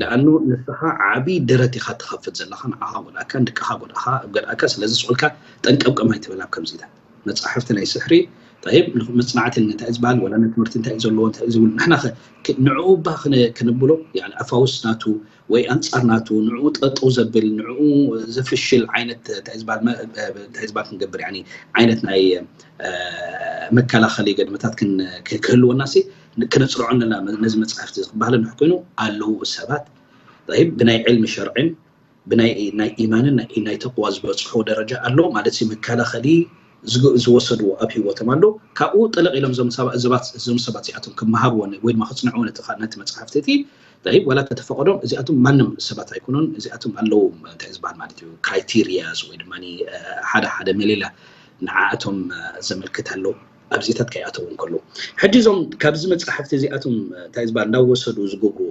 ለኣኑ ንስኻ ዓብዪ ደረት ኢኻ ትኸፍት ዘለኻ ንዓኻ ጎድኣካ ንደቅኻ ጎድኣኻ ኣብ ገድኣካ ስለዚ ስቑልካ ጠንቀብቀም ኣይትበል ኣብ ከምዚታት መፅሓፍቲ ናይ ስሕሪ طيب መፅናዕቲ እንታይ ዝበሃል ወላ ንትምህርቲ እንታይ ዘለዎ እንታይ ዝብል ንሕና ንዕኡ ባ ክንብሎ ኣፋውስ ናቱ ወይ ኣንፃር ናቱ ንዕኡ ጠጠው ዘብል ንዕኡ ዘፍሽል ዓይነት እንታይ ዝበሃል እንታይ ዝበሃል ክንገብር ዓይነት ናይ መከላኸሊ ገድምታት ክህልወና ሲ ክነፅርዖ ኣለና ነዚ መፅሓፍቲ እዚ ክበሃል እንድሕር ኮይኑ ኣለዉ ሰባት طيب ብናይ ዕልሚ ሸርዕን ብናይ ናይ ኢማንን ናይ ተቅዋ ዝበፅሖ ደረጃ ኣሎ ማለት ሲ መከላኸሊ ዝወሰድዎ ኣብ ህይወቶም ኣሎ ካብኡ ጠለቕ ኢሎም እዞም ሰባት እዚኣቶም ክመሃርዎ ወይ ድማ ክፅንዕዎ ነቲ መፅሓፍቲ እቲ طيب ዋላ ተተፈቀዶም እዚኣቶም ማንም ሰባት ኣይኮኑን እዚኣቶም ኣለዎም እንታይ ዝበሃል ማለት እዩ criteria ወይ ድማ ሓደ ሓደ መሌላ ንዓኣቶም ዘመልክት ኣሎ ኣብዚታት ከይኣተዉ እንከሎ ሕጂ እዞም ካብዚ መፅሓፍቲ እዚኣቶም እንታይ ዝበሃል እንዳወሰዱ ዝገብርዎ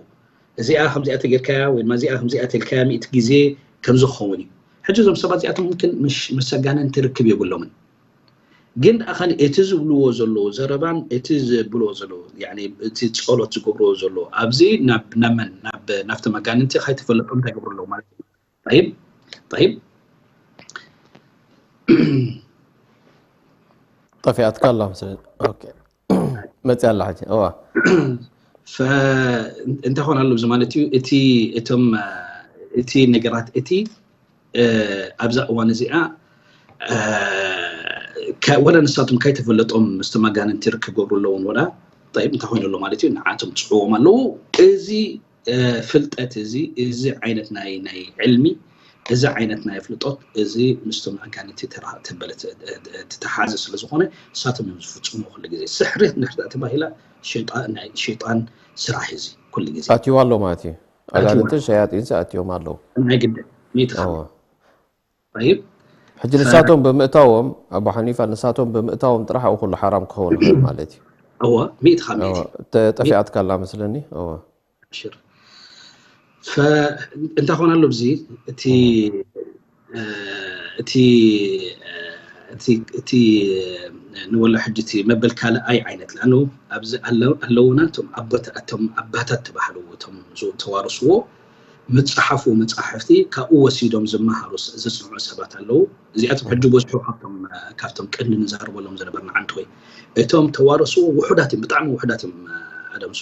እዚኣ ከምዚኣ ተጌርካያ ወይ ድማ እዚኣ ከምዚኣ ተልካያ ሚእቲ ግዜ ከምዚ ክኸውን እዩ ሕጂ እዞም ሰባት እዚኣቶም ምምክን ምስ ኣጋንንቲ ርክብ የብሎምን ግን ደኣ እቲ ዝብልዎ ዘለዉ ዘረባን እቲ ዝብልዎ ዘለዉ እቲ ጸሎት ዝገብርዎ ዘለዉ ኣብዚ ናብ ናብ መን ናብ ናብቶም ኣጋንንቲ ካይተፈለጦም እንታይ ይገብሩ ኣለዉ ማለት እዩ طيب طيب ጠፊኣትካ ኣላ መሰለኒ መፅያ ኣላ ሕጂ እዋ እንታይ ኾን ኣሎ እዚ ማለት እዩ እቲ እቶም እቲ ነገራት እቲ ኣብዛ እዋን እዚኣ ወላ ንሳቶም ካይተፈለጦም ምስቶም ኣጋንንቲ ርክብ ገብሩ ኣለውን ወላ እንታይ ኮይኑ ኣሎ ማለት እዩ ንዓቶም ትፅዕዎም ኣለዉ እዚ ፍልጠት እዚ እዚ ዓይነት ናይ ናይ ዕልሚ እዚ ዓይነት ናይ ፍልጦት እዚ ምስቶም ኣጋንንቲ ተበለ ተተሓዘ ስለ ዝኾነ ንሳቶም እዮም ዝፍፅሙ ኩሉ ግዜ ስሕሪ እንድሕር ተባሂላ ሸይጣን ስራሕ እዚ ኩሉ ግዜ ኣትይዋ ኣሎ ማለት እዩ ኣጋንንትን ሸያጢንሲ ኣትዮም ኣለዉ ናይ ግድን ሚእቲ طيب ሕጂ ንሳቶም ብምእታዎም ኣቡ ሓኒፋ ንሳቶም ብምእታዎም ጥራሕ ኩሉ ሓራም ክኸውን ይኽእል ማለት እዩ እወ ሚእቲ ካብ ሚእቲ ጠፊኣትካ ኣላ መስለኒ እወ ሽር እንታይ ኾን ኣሎ እዚ እቲ እቲ እቲ ንወላ ሕጂ እቲ መበል ካልኣይ ዓይነት ለኣኑ ኣብዚ ኣለውና እቶም ኣቦታቶም ኣባታት ተባህሉ እቶም ተዋርስዎ መፅሓፉ መፅሓፍቲ ካብኡ ወሲዶም ዝመሃሩ ዘፅንዑ ሰባት ኣለዉ እዚኣቶም ሕጂ በዝሑ ካብቶም ካብቶም ቅድሚ ንዛርበሎም ዝነበርና ዓንተወይ እቶም ተዋረስዎ ውሑዳት እዮም ብጣዕሚ ውሑዳት እዮም ኣደምሱ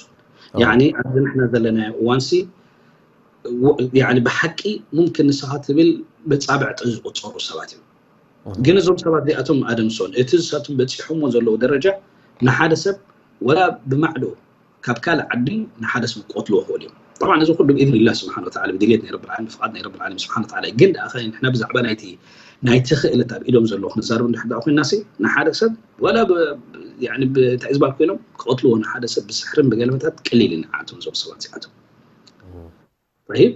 ያኒ ኣብዚ ንሕና ዘለናዮ እዋንሲ ያኒ ብሓቂ ሙምክን ንስኻ ትብል ብጻብዕ ጥሪ ዝቁጸሩ ሰባት እዮም። ግን እዞም ሰባት እዚኣቶም ኣደምሶን እቲ ንሳቶም በፂሖሞ ዘለዉ ደረጃ ንሓደ ሰብ ወላ ብማዕዶ ካብ ካልእ ዓዲ ንሓደ ሰብ ክቆትልዎ ይኽእሉ እዮም። ጠብዓን እዚ ኩሉ ብኢድን ኢላ ስብሓን ወተዓላ ብድልየት ናይ ረብል ዓለሚን ፍቓድ ናይ ረብል ዓለሚን ስብሓን ወተዓላ እዩ። ግን ደኣ ኸ ንሕና ብዛዕባ ናይቲ ናይቲ ክእለት ኣብ ኢዶም ዘለዉ ክንዛረብ እንድሕር ደኣ ኮይንና ሲ ንሓደ ሰብ ወላ እንታይ ዝበሃል ኮይኖም ክቐትልዎ ንሓደ ሰብ ብስሕርን ብገለመታት ቅሊል እዩ ንዓቶም እዞም ሰባት እዚኣቶም። ይብ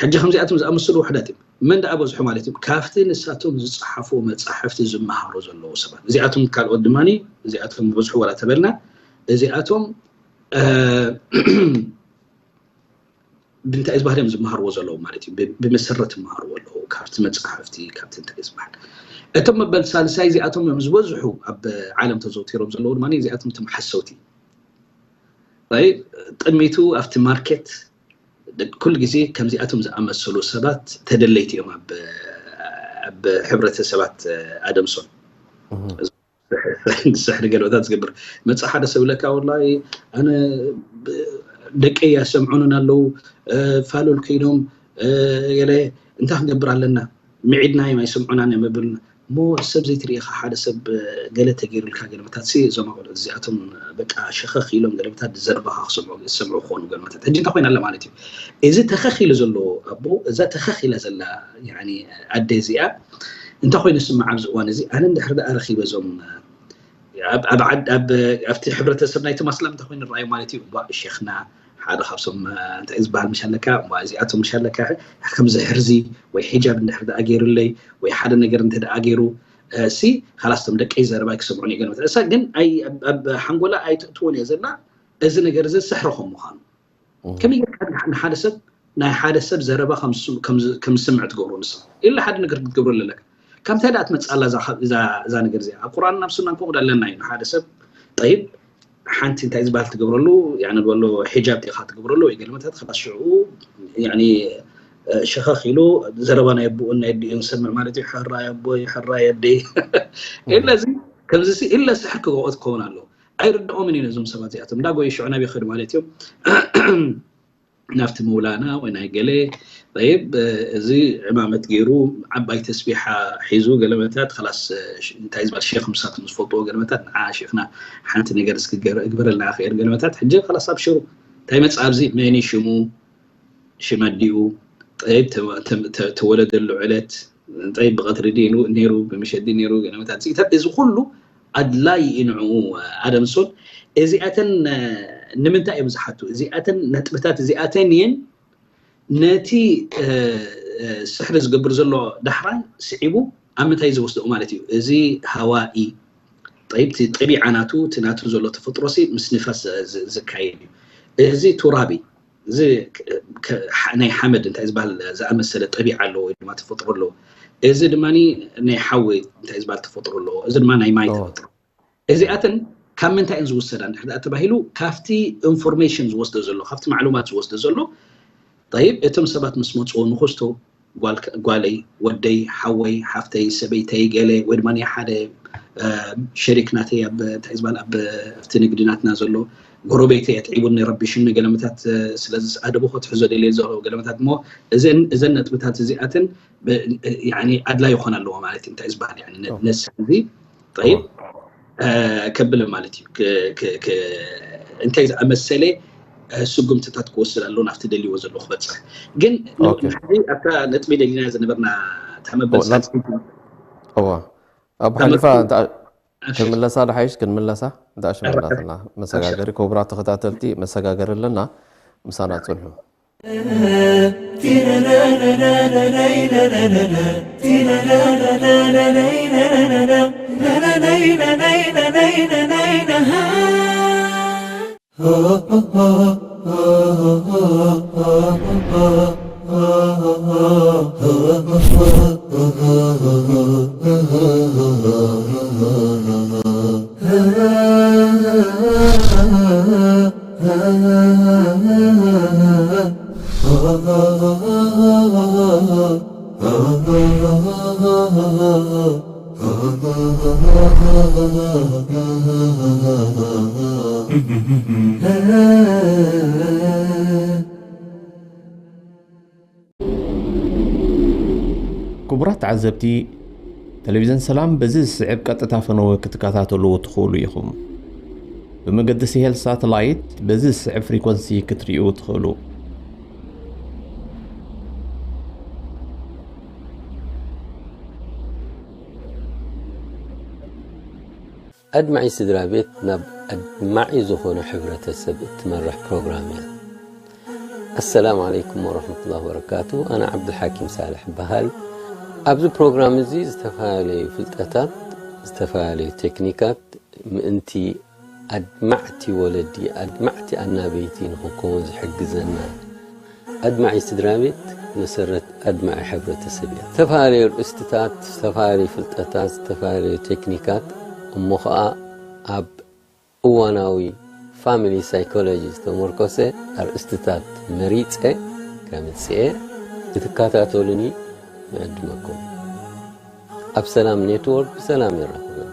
ሕጂ ከምዚኣቶም ዝኣመሰሉ ውሕዳት እዮም። መን ደኣ በዝሑ ማለት እዩ ካብቲ ንሳቶም ዝፀሓፉ መፃሕፍቲ ዝመሃሩ ዘለዉ ሰባት እዚኣቶም ካልኦት ድማ እዚኣቶም ዝበዝሑ ወላ ተበልና እዚኣቶም ብእንታይ ዝበሃል እዮም ዝመሃርዎ ዘለዉ ማለት እዩ። ብመሰረት ይመሃርዎ ኣለዉ ካብቲ መፅሓፍቲ ካብቲ እንታይ ዝበሃል እቶም መበል ሳልሳይ እዚኣቶም እዮም ዝበዝሑ ኣብ ዓለም ተዘውቲሮም ዘለዉ ድማ እዚኣቶም እቶም ሓሰውቲ ቅድሚቱ ኣብቲ ማርኬት ኩሉ ግዜ ከምዚኣቶም ዝኣመሰሉ ሰባት ተደለይቲ እዮም ኣብ ሕብረተሰባት ኣደምሶን ስሕሪ ገለበታት ዝገብር መፅእ ሓደ ሰብ ለካ ወላ ኣነ ደቀይ ያሰምዑንን ኣለዉ ፋሉል ኮይኖም ገለ እንታይ ክንገብር ኣለና ምዒድና እዮም ኣይሰምዑናን እዮም ይብልና እሞ ሰብ ዘይትርኢ ኢኻ ሓደ ሰብ ገለ ተገይሩልካ ገለመታት ሲ እዞም ኣቆልዑት እዚኣቶም በቃ ሸኸኽ ኢሎም ገለመታት ዘረባኻ ክሰምዑ ዝሰምዑ ክኾኑ ገለመታት ሕጂ እንታይ ኮይና ኣላ ማለት እዩ እዚ ተኸኽ ኢሉ ዘሎ ኣቦ እዛ ተኸኽ ኢላ ዘላ ኣደ እዚኣ እንታይ ኮይኑ ስምዓ ኣብዚ እዋን እዚ ኣነ እንድሕር ደኣ ረኺበ እዞም ኣብቲ ሕብረተሰብ ናይቲ ማስላም እንታይ ኮይኑ ረኣዩ ማለት እዩ ባ ሼኽና ሓደ ካብሶም እንታይ ዝበሃል ምሽ ኣለካ እዚኣቶም ምሽ ኣለካ ከምዚ ሕርዚ ወይ ሒጃብ እንድሕር ደኣ ገይሩለይ ወይ ሓደ ነገር እንተ ደኣ ገይሩ ሲ ካላስቶም ደቀይ ዘረባ ክሰምዑ ገለ መተ እሳ ግን ኣብ ሓንጎላ ኣይትእትዎን እየ ዘላ እዚ ነገር እዚ ስሕሪ ከም ምዃኑ ከመይ ጌርካ ንሓደ ሰብ ናይ ሓደ ሰብ ዘረባ ከም ዝስምዕ ትገብሮ ንስኻ ኢላ ሓደ ነገር ክትገብረሉ ኣለካ ካብ እንታይ ደኣ ትመፅእ ኣላ እዛ ነገር እዚኣ ኣብ ቁርኣን ናብ ሱናን ከምኡ ኣለና እዩ ንሓደ ሰብ ጠይብ ሓንቲ እንታይ ዝበሃል ትገብረሉ ያኒ ዝበሎ ሒጃብ ዲኻ ትገብረሉ ወይ ገለመታት ከላስ ሽዑ ያኒ ሸኸኽ ኢሉ ዘረባ ናይ ኣቦኡን ናይ ኣዲኡን ዝሰምዕ ማለት እዩ ሕራይ ኣቦይ ሕራይ ኣደይ ኢለ እዚ ከምዚ ሲ ኢለ ስሕር ክገብኦ ትኸውን ኣለዎ ኣይርድኦምን እዩ ነዞም ሰባት እዚኣቶም እንዳ ጎዩ ሽዑ ናብ ይኸዱ ማለት እዮም ናብቲ መውላና ወይ ናይ ገለ ይብ እዚ ዕማመት ገይሩ ዓባይ ተስቢሓ ሒዙ ገለመታት ላስ እንታይ ዝበሃል ሼክ ምሳት ዝፈልጥዎ ገለመታት ንዓ ሼክና ሓንቲ ነገር እስኪ እግበረልና ክር ገለመታት ሕጂ ላስ ኣብሽሩ እንታይ መፅእ ኣብዚ መኒ ሽሙ ሽም ኣዲኡ ተወለደሉ ዕለት እንታይ ብቐትሪ ድዩ ነይሩ ብምሸት ድዩ ነይሩ ገለመታት እዚ ኩሉ ኣድላይ እዩ ንዕኡ ኣደምሶን እዚኣተን ንምንታይ እዮም ዝሓቱ እዚኣተን ነጥብታት እዚኣተን እየን ነቲ ስሕሪ ዝገብር ዘሎ ዳሕራይ ስዒቡ ኣብ ምንታይ ዝወስድኡ ማለት እዩ እዚ ሃዋኢ ጠቢዓ ናቱ እቲ ናቱ ዘሎ ተፈጥሮ ሲ ምስ ንፋስ ዝካየድ እዩ እዚ ቱራቢ እዚ ናይ ሓመድ እንታይ ዝበሃል ዝኣመሰለ ጠቢዓ ኣለዎ ወይ ድማ ተፈጥሮ ኣለዎ እዚ ድማ ናይ ሓዊ እንታይ ዝበሃል ተፈጥሮ ኣለዎ እዚ ድማ ናይ ማይ ተፈጥሮ እዚኣተን ካብ ምንታይ እን ዝወሰዳ እንድሕር ደኣ ተባሂሉ ካብቲ ኢንፎርሜሽን ዝወስዶ ዘሎ ካብቲ ማዕሉማት ዝወስዶ ዘሎ ይብ እቶም ሰባት ምስ መፅዎ ንክስቶ ጓለይ ወደይ ሓወይ ሓፍተይ ሰበይተይ ገለ ወይ ድማ ሓደ ሸሪክ ናተይ እንታይ ዝበሃል ኣብቲ ንግዲ ናትና ዘሎ ጎረቤተይ ኣትዒቡኒ ረቢሹኒ ገለመታት ስለዚ ኣደቡ ክትሕዞ ደልየ ዘሎ ገለመታት እሞ እዘን ነጥብታት እዚኣተን ኣድላይ ይኾና ኣለዎ ማለት እዩ እንታይ ዝበሃል ነዚ እዚ ጠይብ ከብል ማለት እዩ እንታይ ዝኣመሰለ ስጉምትታት ክወስድ ኣሎ ናብቲ ደልዎ ዘሎ ክበፅሕ ግን ኣብታ ነጥቢ ደሊና ዝነበርና ተመበል እዋ ኣብ ሓሊፋ ክንምለሳ ድሓይሽ ክንምለሳ እንዳ ሽመላትና መሰጋገሪ ክቡራት ተኸታተልቲ መሰጋገሪ ኣለና ምሳና ፅንሑ ክቡራት ተዓዘብቲ፣ ቴሌቪዝን ሰላም በዚ ዝስዕብ ቀጥታ ፈነወ ክትከታተልዎ ትኽእሉ ኢኹም። ብመገዲ ሲሄል ሳተላይት በዚ ዝስዕብ ፍሪኮንሲ ክትርእዩ ትኽእሉ። ኣድማዒ ስድራ ቤት ናብ ኣድማዒ ዝኾነ ሕብረተሰብ እትመርሕ ፕሮግራም እያ። ኣሰላሙ ዓለይኩም ወረሕመቱላሂ ወበረካቱ። ኣነ ዓብዱልሓኪም ሳልሕ እበሃል። ኣብዚ ፕሮግራም እዚ ዝተፈላለዩ ፍልጠታት፣ ዝተፈላለዩ ቴክኒካት ምእንቲ ኣድማዕቲ ወለዲ፣ ኣድማዕቲ ኣናበይቲ ንኽንከውን ዝሕግዘና። ኣድማዒ ስድራ ቤት መሰረት ኣድማዒ ሕብረተሰብ እያ። ዝተፈላለዩ ርእስትታት፣ ዝተፈላለዩ ፍልጠታት፣ ዝተፈላለዩ ቴክኒካት፣ እሞ ኸዓ ኣብ እዋናዊ ፋሚሊ ሳይኮሎጂ ዝተመርኮሰ ኣርእስትታት መሪጸ ከምጽኤ ክትከታተሉኒ ይዕድመኩም። ኣብ ሰላም ኔትወርክ ብሰላም የራኽበና።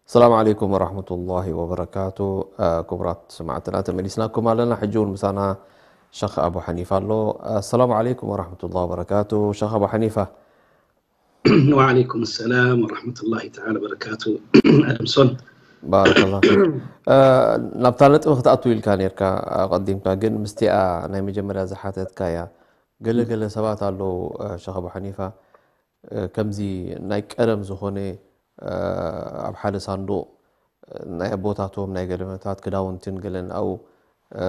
ሰላም ዓለይኩም ወራህመቱላሂ ወበረካቱ። አ፣ ክቡራት ሰማዕትና፣ ተመሊስናኩም ኣለና። ሕጂ እውን ምሳና ሸኽ ኣቡ ሓኒፋ ኣሎ። ኣሰላሙ ዓለይኩም ወራህመቱላሂ ወበረካቱ። ሸኽ ኣቡ ሓኒፋ። ወዓለይኩም ሰላም ወራህመቱላሂ ተዓላ ወበረካቱ። ኣደምሶን። ባረከላሁ ፊክ። አ፣ ናብታ ነጥቢ ክትኣቱ ኢልካ ኔርካ ኣቐዲምካ፣ ግን ምስቲኣ ናይ መጀመርያ ዝሓተትካያ፣ ገለ ገለ ሰባት ኣለዉ፣ አ፣ ሸኽ ኣቡ ሓኒፋ፣ አ፣ ከምዚ ናይ ቀደም ዝኾነ፣ አ፣ ኣብ ሓደ ሳንዱቕ ናይ ኣቦታቶም ናይ ገለመታት ክዳውንትን ገለን ኣብኡ፣ እ፣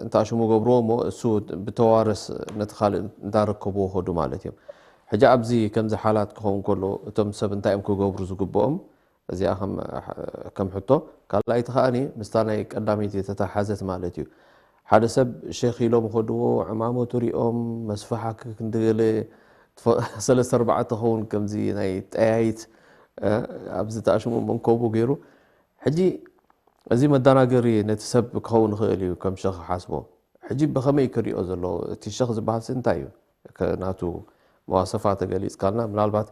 እንተ ኣሽሙ ገብርዎ እሞ እሱ ብተዋረስ ነቲ ካልእ እንዳረከብዎ ኸዱ ማለት እዮም። ሕጂ ኣብዚ ከምዚ ሓላት ክኸውን ከሎ እቶም ሰብ እንታይ እዮም ክገብሩ ዝግብኦም? እዚኣ ከም፣ ከም ሕቶ። ካልኣይቲ ከኣኒ ምስታ ናይ ቀዳመይቲ ተተሓዘት ማለት እዩ። ሓደ ሰብ ሸኽ ኢሎም ኸድዎ፣ ዕማመቱ ሪኦም፣ መስፍሓ ክንዲ ገለ ትፈ-፣ ሰለስተ ኣርባዕተ ኸውን ከምዚ ናይ ጠያይት፣ እ፣ ኣብዚ ተኣሽሙ መንከቡ ገይሩ። ሕጂ እዚ መደናገሪ ነቲ ሰብ ክኸውን ይኽእል እዩ፣ ከም ሸኽ ሓስቦ። ሕጂ ብኸመይ ክሪኦ ዘሎ? እቲ ሸኽ ዝበሃልሲ እንታይ እዩ? ከ-፣ ናቱ መዋሰፋ ተገሊጽካልና፣ ምናልባት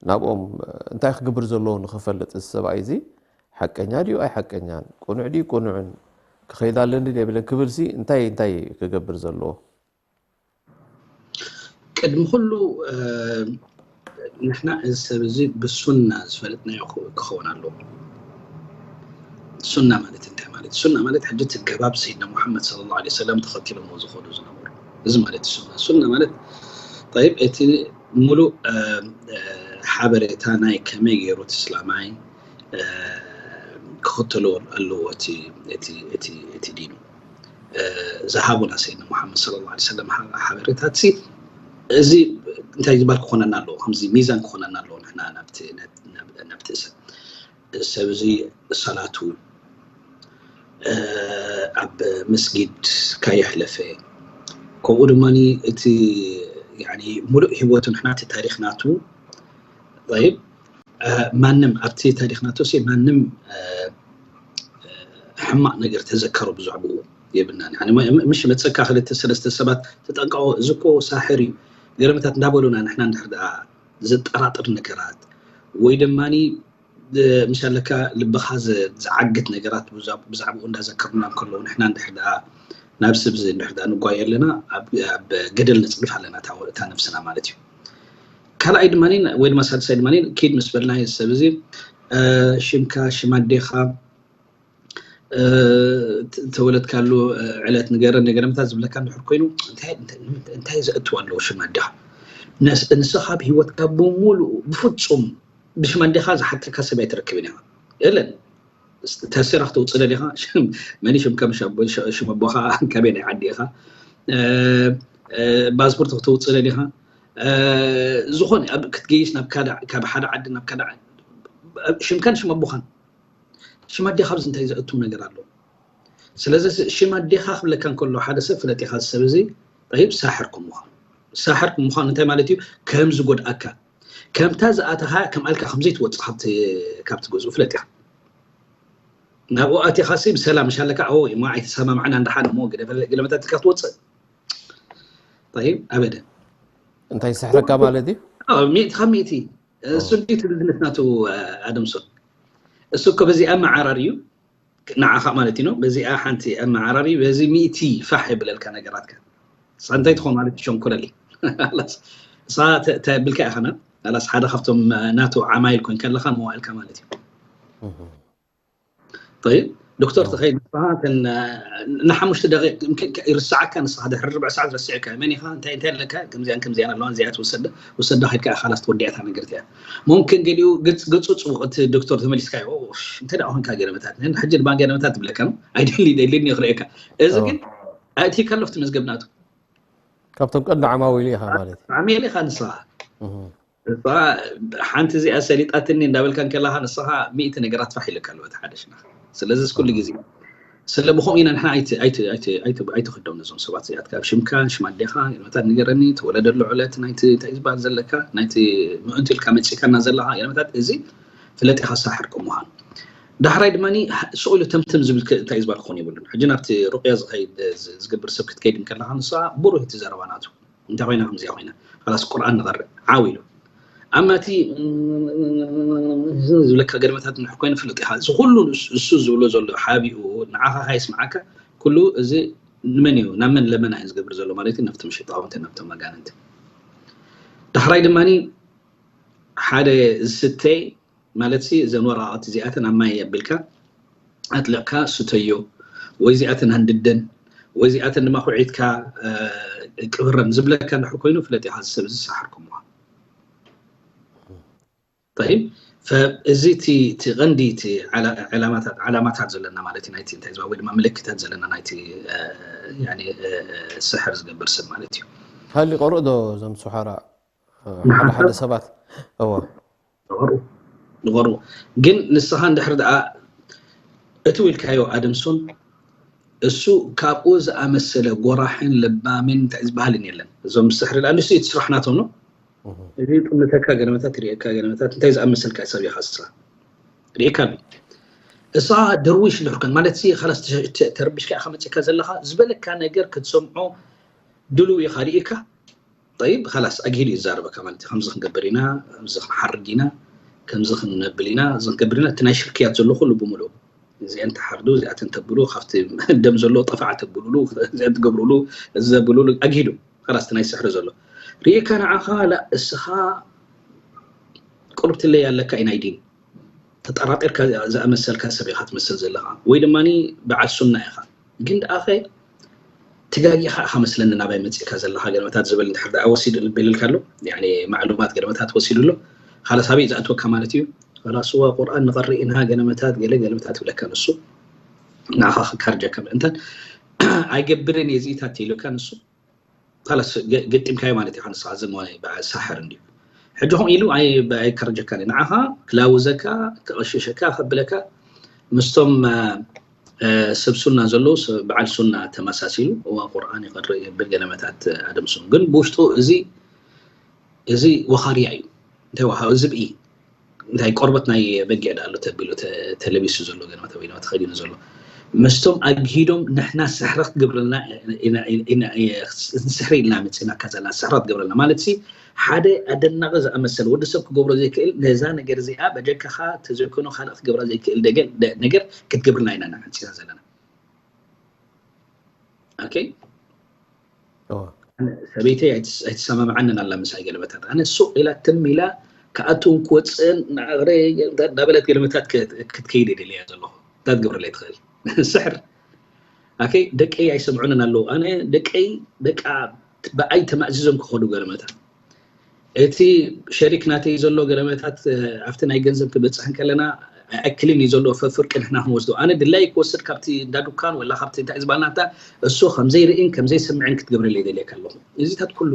ናብኦም እንታይ ክግብር ዘለዎ ንኽፈልጥ፣ እዚ ሰብኣይ እዚ ሓቀኛ ድዩ ኣይሓቀኛን፣ ቅኑዕ ድዩ ቅኑዕን፣ ክኸይድ ኣለኒ ድየ የብለን ክብልሲ እንታይ፣ እንታይ ክገብር ዘለዎ? ቅድሚ ኩሉ፣ እ፣ ንሕና እዚ ሰብ እዚ ብሱና ዝፈለጥናዮ ክኸ-፣ ክኸውን ኣለዎ። ሱና ማለት እንታይ ማለት? ሱና ማለት ሕጂ እቲ ገባብ ሰይድና ሙሓመድ ሰለላሁ ዐለይሂ ወሰለም ተኸቲሎምዎ ዝኸዱ ዝነበሩ። እዚ ማለት ሱና። ሱና ማለት፣ ጠይብ፣ እቲ ሙሉእ፣ እ፣ እ፣ ሓበሬታ ናይ ከመይ ገይሩ እቲ እስላማይ፣ እ፣ ክኽተሎ ኣለዎ እቲ፣ እቲ፣ እቲ፣ እቲ ዲኑ። እ፣ ዝሃቡና ሰይድና ሙሓመድ ሰለላሁ ዐለይሂ ወሰለም ሓ-፣ ሓበሬታት ሲ፣ እዚ እንታይ ዝበሃል ክኾነና ኣለዎ? ከምዚ ሚዛን ክኾነና ኣለዎ ንሕና ናብቲ፣ ናብ-፣ ናብ-፣ ናብቲ ሰብ። እዚ ሰብ እዚ ሰላቱ፣ እ፣ ኣብ መስጊድ ካየሕለፈ፣ ከምኡ ድማ እቲ፣ ያኒ፣ ሙሉእ ህይወቱ ንሕና እቲ ታሪኽ ናቱ፣ ጠይብ፣ እ፣ ማንም ኣብቲ ታሪኽ ናቱ ሲ ማንም፣ እ፣ እ፣ ሕማቕ ነገር ተዘከሮ ብዛዕባኡ የብልናን። ያኒ፣ ም-፣ ምሽ መጸካ ክልተ ሰለስተ ሰባት ተጠንቀቑ፣ እዚ እኮ ሳሕር እዩ፣ ገለመታት እንዳበሉና ንሕና እንድሕር ደኣ ዘጠራጥር ነገራት ወይ ደማኒ፣ እ፣ ምሽ ኣለካ ልብኻ ዘ-፣ ዝዓግት ነገራት ብዛ-፣ ብዛዕባኡ እንዳዘከሩና እንከለዉ ንሕና እንድሕር ደኣ ናብ ስብ እዚ እንድሕር ደኣ ንጓየ ኣለና፣ ኣብ ኣብ ገደል ነጽድፍ ኣለና እታ እታ ነፍስና ማለት እዩ። ካልኣይ ድማ ወይ ድማ ሳልሳይ ድማ ኪድ ምስ በልናዮ ሰብ እዚ፣ እ፣ ሽምካ፣ ሽም ኣዴኻ፣ እ፣ ተ-፣ ተወለድካሉ፣ እ፣ ዕለት ንገረኒ፣ ገለመታት ዝብለካ እንድሕር ኮይኑ፣ እንታይ እንታይ እንታይ ዘእትው ኣለዎ ሽም ኣዴኻ? ነስ-፣ ንስኻ ኣብ ህይወትካ ብምሉኡ ብፍጹም ብሽም ኣዴኻ ዝሓተካ ሰብ ኣይትረክብን ኢኻ። የለን። ተሲራ ክትውፅእ ደሊኻ? መን ሽምካ? ሽም ኣቦኻ? ካበየናይ ዓዲ ኢኻ? ፓስፖርት ክትውፅእ ደሊኻ? ዝኾነ ክትገይሽ ናብ ካደ፣ ካብ ሓደ ዓዲ ናብ ካደ ዓዲ፣ ሽምካን ሽም ኣቦኻን። ሽም ኣዴኻ ኣብዚ እንታይ ዘእትው ነገር ኣሎ? ስለዚ ሽም ኣዴኻ ክብለካ እንከሎ ሓደ ሰብ ፍለጥ ኢኻ፣ እዚ ሰብ እዚ ጠይብ ሳሕር ከም ምዃኑ። ሳሕር ከም ምዃኑ እንታይ ማለት እዩ? ከም ዝጎድኣካ፣ ከምታ ዝኣተኻ ከም ኣልካ ከም ዘይትወፅእ ካብቲ ካብቲ ገዝኡ ፍለጥ ኢኻ። ናብኡ ኣቲኻ ሲ ብሰላም ምሽ ኣለካ፣ ኦ እሞ ኣይተሰማምዓና፣ እንዳሓን እሞ ገለ ገለ መታትካ ክትወፅእ። ጠይብ፣ ኣበደ። እንታይ ይስሕረካ ማለት እዩ? ሚእቲ ካብ ሚእቲ። እሱ እንዲ እቲ ብዝነስ ናቱ ኣደምሶ፣ እሱ እኮ በዚ ኣመዓራር እዩ ንዓኻ ማለት እዩ። በዚኣ ሓንቲ ኣመዓራር እዩ፣ በዚ ሚእቲ ፋሕ የብለልካ ነገራትካ። ንሳ እንታይ ትኾን ማለት እዩ? ሸንኮለል። ንሳ ተብልካ ኢኻና ላስ ሓደ ካብቶም ናቱ ዓማይል ኮይን ከለኻ ንዋእልካ ማለት እዩ። ጠይብ፣ ዶክተር ተኸይድ ንስኻ እተን ንሓሙሽተ ደቂቕ ይርስዓካ፣ ንስኻ ድሕሪ ርብዕ ሰዓት ረሲዕካ መን ኢኻ፣ እንታይ እንታይ ኣለካ፣ ከምዚኣን ከምዚኣን ኣለዋን፣ እዚኣ ትውሰደ ውሰዳ ከድካ ኢኻ ላስ ትወዲዕታ ነገር እቲኣ። ሙምክን ገሊኡ ገጽ ገጹ ጽቡቕ እቲ ዶክተር ተመሊስካዮ፣ ኦሽ፣ እንታይ ደኣ ኮንካ ገለመታት፣ ንሕን ሕጂ ድማ ገለመታት ትብለካ ነው፣ ኣይደሊ ደሊኒ ክርእየካ። እዚ ግን ኣእቲካ ኣለፍቲ መዝገብ ናቱ። ካብቶም ቀንዲ ዓማዊሉ ኢኻ ማለት እዩ። ዓሚል ኢኻ ንስኻ። እህ። እዛ ሓንቲ እዚኣ ሰሊጣትኒ እንዳበልካ እንከለኻ ንስኻ ሚእቲ ነገራት ፋሕ ኢለካ ኣለዎ እቲ ሓደ ሽናኻ። ስለዚ ኩሉ ግዜ ስለ ብኸምኡ ኢና ንሕና ኣይቲ-፣ ኣይቲ-፣ ኣይቲ-፣ ኣይቲ-፣ ኣይትኽደም ነዞም ሰባት እዚኣትካ። ኣብ ሽምካ፣ ሽም ኣዴኻ፣ ገለመታት ንገረኒ፣ ተወለደሉ ዕለት፣ ናይቲ እንታይ ዝበሃል ዘለካ፣ ናይቲ ምእንቲ ኢልካ መጺእካና ዘለኻ ገለመታት፣ እዚ ፍለጥ ኢኻ ሳሕር ከም ምዃኑ። ዳሕራይ ድማ ስቕ ኢሉ ተምትም ዝብል ከ-፣ እንታይ ዝበሃል ክኾን የብሉን። ሕጂ ናብቲ ሩቕያ ዝኸይድ፣ ዝ-፣ ዝገብር ሰብ ክትከይድ እንከለኻ ንስኻ ብሩህ እቲ ዘረባ ናቱ። እንታይ ኮይና ከምዚኣ ኮይና? ኸላስ ቁርኣን ንቐርእ። ዓው ኢሉ። ኣማ እቲ ዝብለካ ገለመታት እንድሕር ኮይኑ ፍለጥ ኢኻ። እዚ ኩሉ ንሱ፣ እሱ ዝብሎ ዘሎ ሓቢኡ ንዓኻ ካየስምዓካ ኩሉ እዚ ንመን እዩ? ናብ መን ለመና እዩ ዝገብር ዘሎ ማለት እዩ? ናብቶም ሸይጣውንቲ፣ ናብቶም ኣጋንንቲ። ዳሕራይ ድማ ሓደ ዝስተ ማለት ሲ እዘን ወረቓቕቲ እዚኣተን ኣብ ማይ ኣቢልካ ኣጥሊቕካ ስተዮ፣ ወይ እዚኣተን ኣንድደን፣ ወይ እዚኣተን ድማ ኩዒትካ፣ እ፣ ቅብረን ዝብለካ እንድሕር ኮይኑ ፍለጥ ኢኻ እዚ ሰብ እዚ ሳሕር ከም ምዃኑ። ጠይብ፣ ፈ-፣ እዚ እቲ፣ እቲ ቀንዲ እቲ ዓላ-፣ ዕላማታት፣ ዓላማታት ዘለና ማለት እዩ ናይቲ እንታይ ዝበሃል ወይ ድማ ምልክታት ዘለና ናይቲ፣ እ፣ ያኒ፣ እ፣ ስሕር ዝገብር ሰብ ማለት እዩ። ሃሊ ቆርእ ዶ እዞም ሱሓራ፣ እ፣ ሓደ ሓደ ሰባት? እዎ። ንቐርቡ፣ ንቐርቡ። ግን ንስኻ እንድሕር ደኣ እቲ ኢልካዮ ኣደምሶን እሱ ካብኡ ዝኣመሰለ ጎራሕን ለባምን እንታይ ዝበሃልን የለን። እዞም ስሕሪ ደኣ ንሱ እቲ ስራሕ ናቶም ነው። እህ። እዚ ጥምተካ ገለመታት፣ ሪኤካ ገለመታት፣ እንታይ ዝኣመሰልካ ሰብ ኢኻ ንስኻ? ሪኤካ ኣሎ። እሳ ደርዊሽ እንድሕር ኮን ማለት ሲ ኸላስ ተ-፣ ተ-፣ ተረቢሽካ ኢኻ መጺእካ ዘለኻ ዝበለካ ነገር ክትሰምዖ ድልው ኢኻ ሪኢካ። ጠይብ፣ ኸላስ ኣግሂዱ እዩ ዝዛረበካ ማለት እዩ። ከምዚ ክንገብር ኢና፣ ከምዚ ክንሓርድ ኢና፣ ከምዚ ክንነብል ኢና፣ እዚ ክንገብር ኢና። እቲ ናይ ሽርክያት ዘሎ ኩሉ ብምሉኡ። እዚአን ተሓርዱ፣ እዚኣተን ተብሉ፣ ካብቲ ደም ዘሎ ጠፋዕ ተብሉሉ፣ እዚአን ትገብሩሉ፣ እዚ ዘብሉሉ፣ ኣግሂዱ። ኸላስ እቲ ናይ ስሕሪ ዘሎ። ሪኢካ ንዓኻ፣ ላ፣ እስኻ ቁርብትለይ ኣለካ እዩ ናይ ዲን። ተጠራጢርካ ዝኣመሰልካ ሰብ ኢኻ ትመስል ዘለኻ። ወይ ድማ በዓል ሱና ኢኻ። ግን ደኣኸ ተጋጊኻ ኢኻ መስለኒ ናባይ መጺእካ ዘለኻ ገለመታት ዝብል እንድሕር ደኣ ወሲዱ ልብል ኢልካ ኣሎ። ያኒ ማዕሉማት ገለመታት ወሲዱ ኣሎ። ኻላስ ኣበይ ዝኣትወካ ማለት እዩ? ኻላስ እዋ ቁርኣን ንቐርእ ኢና ገለመታት ገለ ገለመታት ይብለካ ንሱ። ንዓኻ ክካርጀካ ምእንታን ኣይገብርን እየ እዚኢታት ኢሉካ ንሱ። ኻላስ ገ-፣ ገጢምካዮ ማለት እዩ። ንስኻ እዚ እሞ በዓል ሳሕር እንድዩ። ሕጂ ኸምኡ ኢሉ ኣይ-፣ ኣይከርጀካን እዩ። ንዓኻ ክላውዘካ፣ ከቐሽሸካ፣ ከብለካ ምስቶም፣ እ፣ እ፣ ሰብ ሱና ዘለዉ፣ ሰብ በዓል ሱና ተመሳሲሉ፣ እዋ ቁርኣን ይቐርእ የብል ገለመታት ኣደምስኑ። ግን ብውሽጡ እዚ፣ እዚ ወኻርያ እዩ። እንታይ ወኻ-፣ ዝብኢ እንታይ ቆርበት ናይ በጊዕ ደኣ ኣሎ ተቢሉ ተ-፣ ተለቢሱ ዘሎ ገለመታት ወይ ድማ ተኸዲኑ ዘሎ። ምስቶም ኣግሂዶም ንሕና ስሕረት ግብርልና ኢና፣ ኢና፣ ኢና፣ ስሕሪ ኢልና መጺእናካ ዘለና ስሕረት ግብርልና ማለት ሲ ሓደ ኣደናቂ ዝኣመሰለ ወዲ ሰብ ክገብሮ ዘይክእል ነዛ ነገር እዚኣ በጀካኻ ተዘይኮይኑ ካልእ ክገብራ ዘይክእል ደገ-፣ ደ-፣ ነገር ክትገብርልና ኢና ንዓንጺና ዘለና። ኦኬ፣ ሰበይተይ ኣይትሰማምዓንን ኣላ ምሳይ ገለመታት። ኣነ ሱቕ ኢላ ትም ኢላ ክኣትውን ክወፅእን እናበለት ገለመታት ክትከይድ የደልያ ዘለኹ። እንታይ ትገብረለይ ትኽእል? ስሕር። ኣከይ ደቀይ ኣይሰምዑንን ኣለዉ። ኣነ ደቀይ በቃ ብኣይ ተማእዚዞም ክኸዱ ገለመታት። እቲ ሸሪክ ናተይ ዘሎ ገለመታት ኣብቲ ናይ ገንዘብ ክበፅሕ እንከለና ኣይክልን እዩ ዘሎ ፍርቂ ንሕና ክንወስዶ። ኣነ ድላይ ክወስድ ካብቲ እንዳ ዱካን ወላ ካብቲ እንታይ ዝበልናታ እሱ ከምዘይርእን ከምዘይሰምዕን ክትገብረለይ ደልየካ ኣለኹ። እዚታት ኩሉ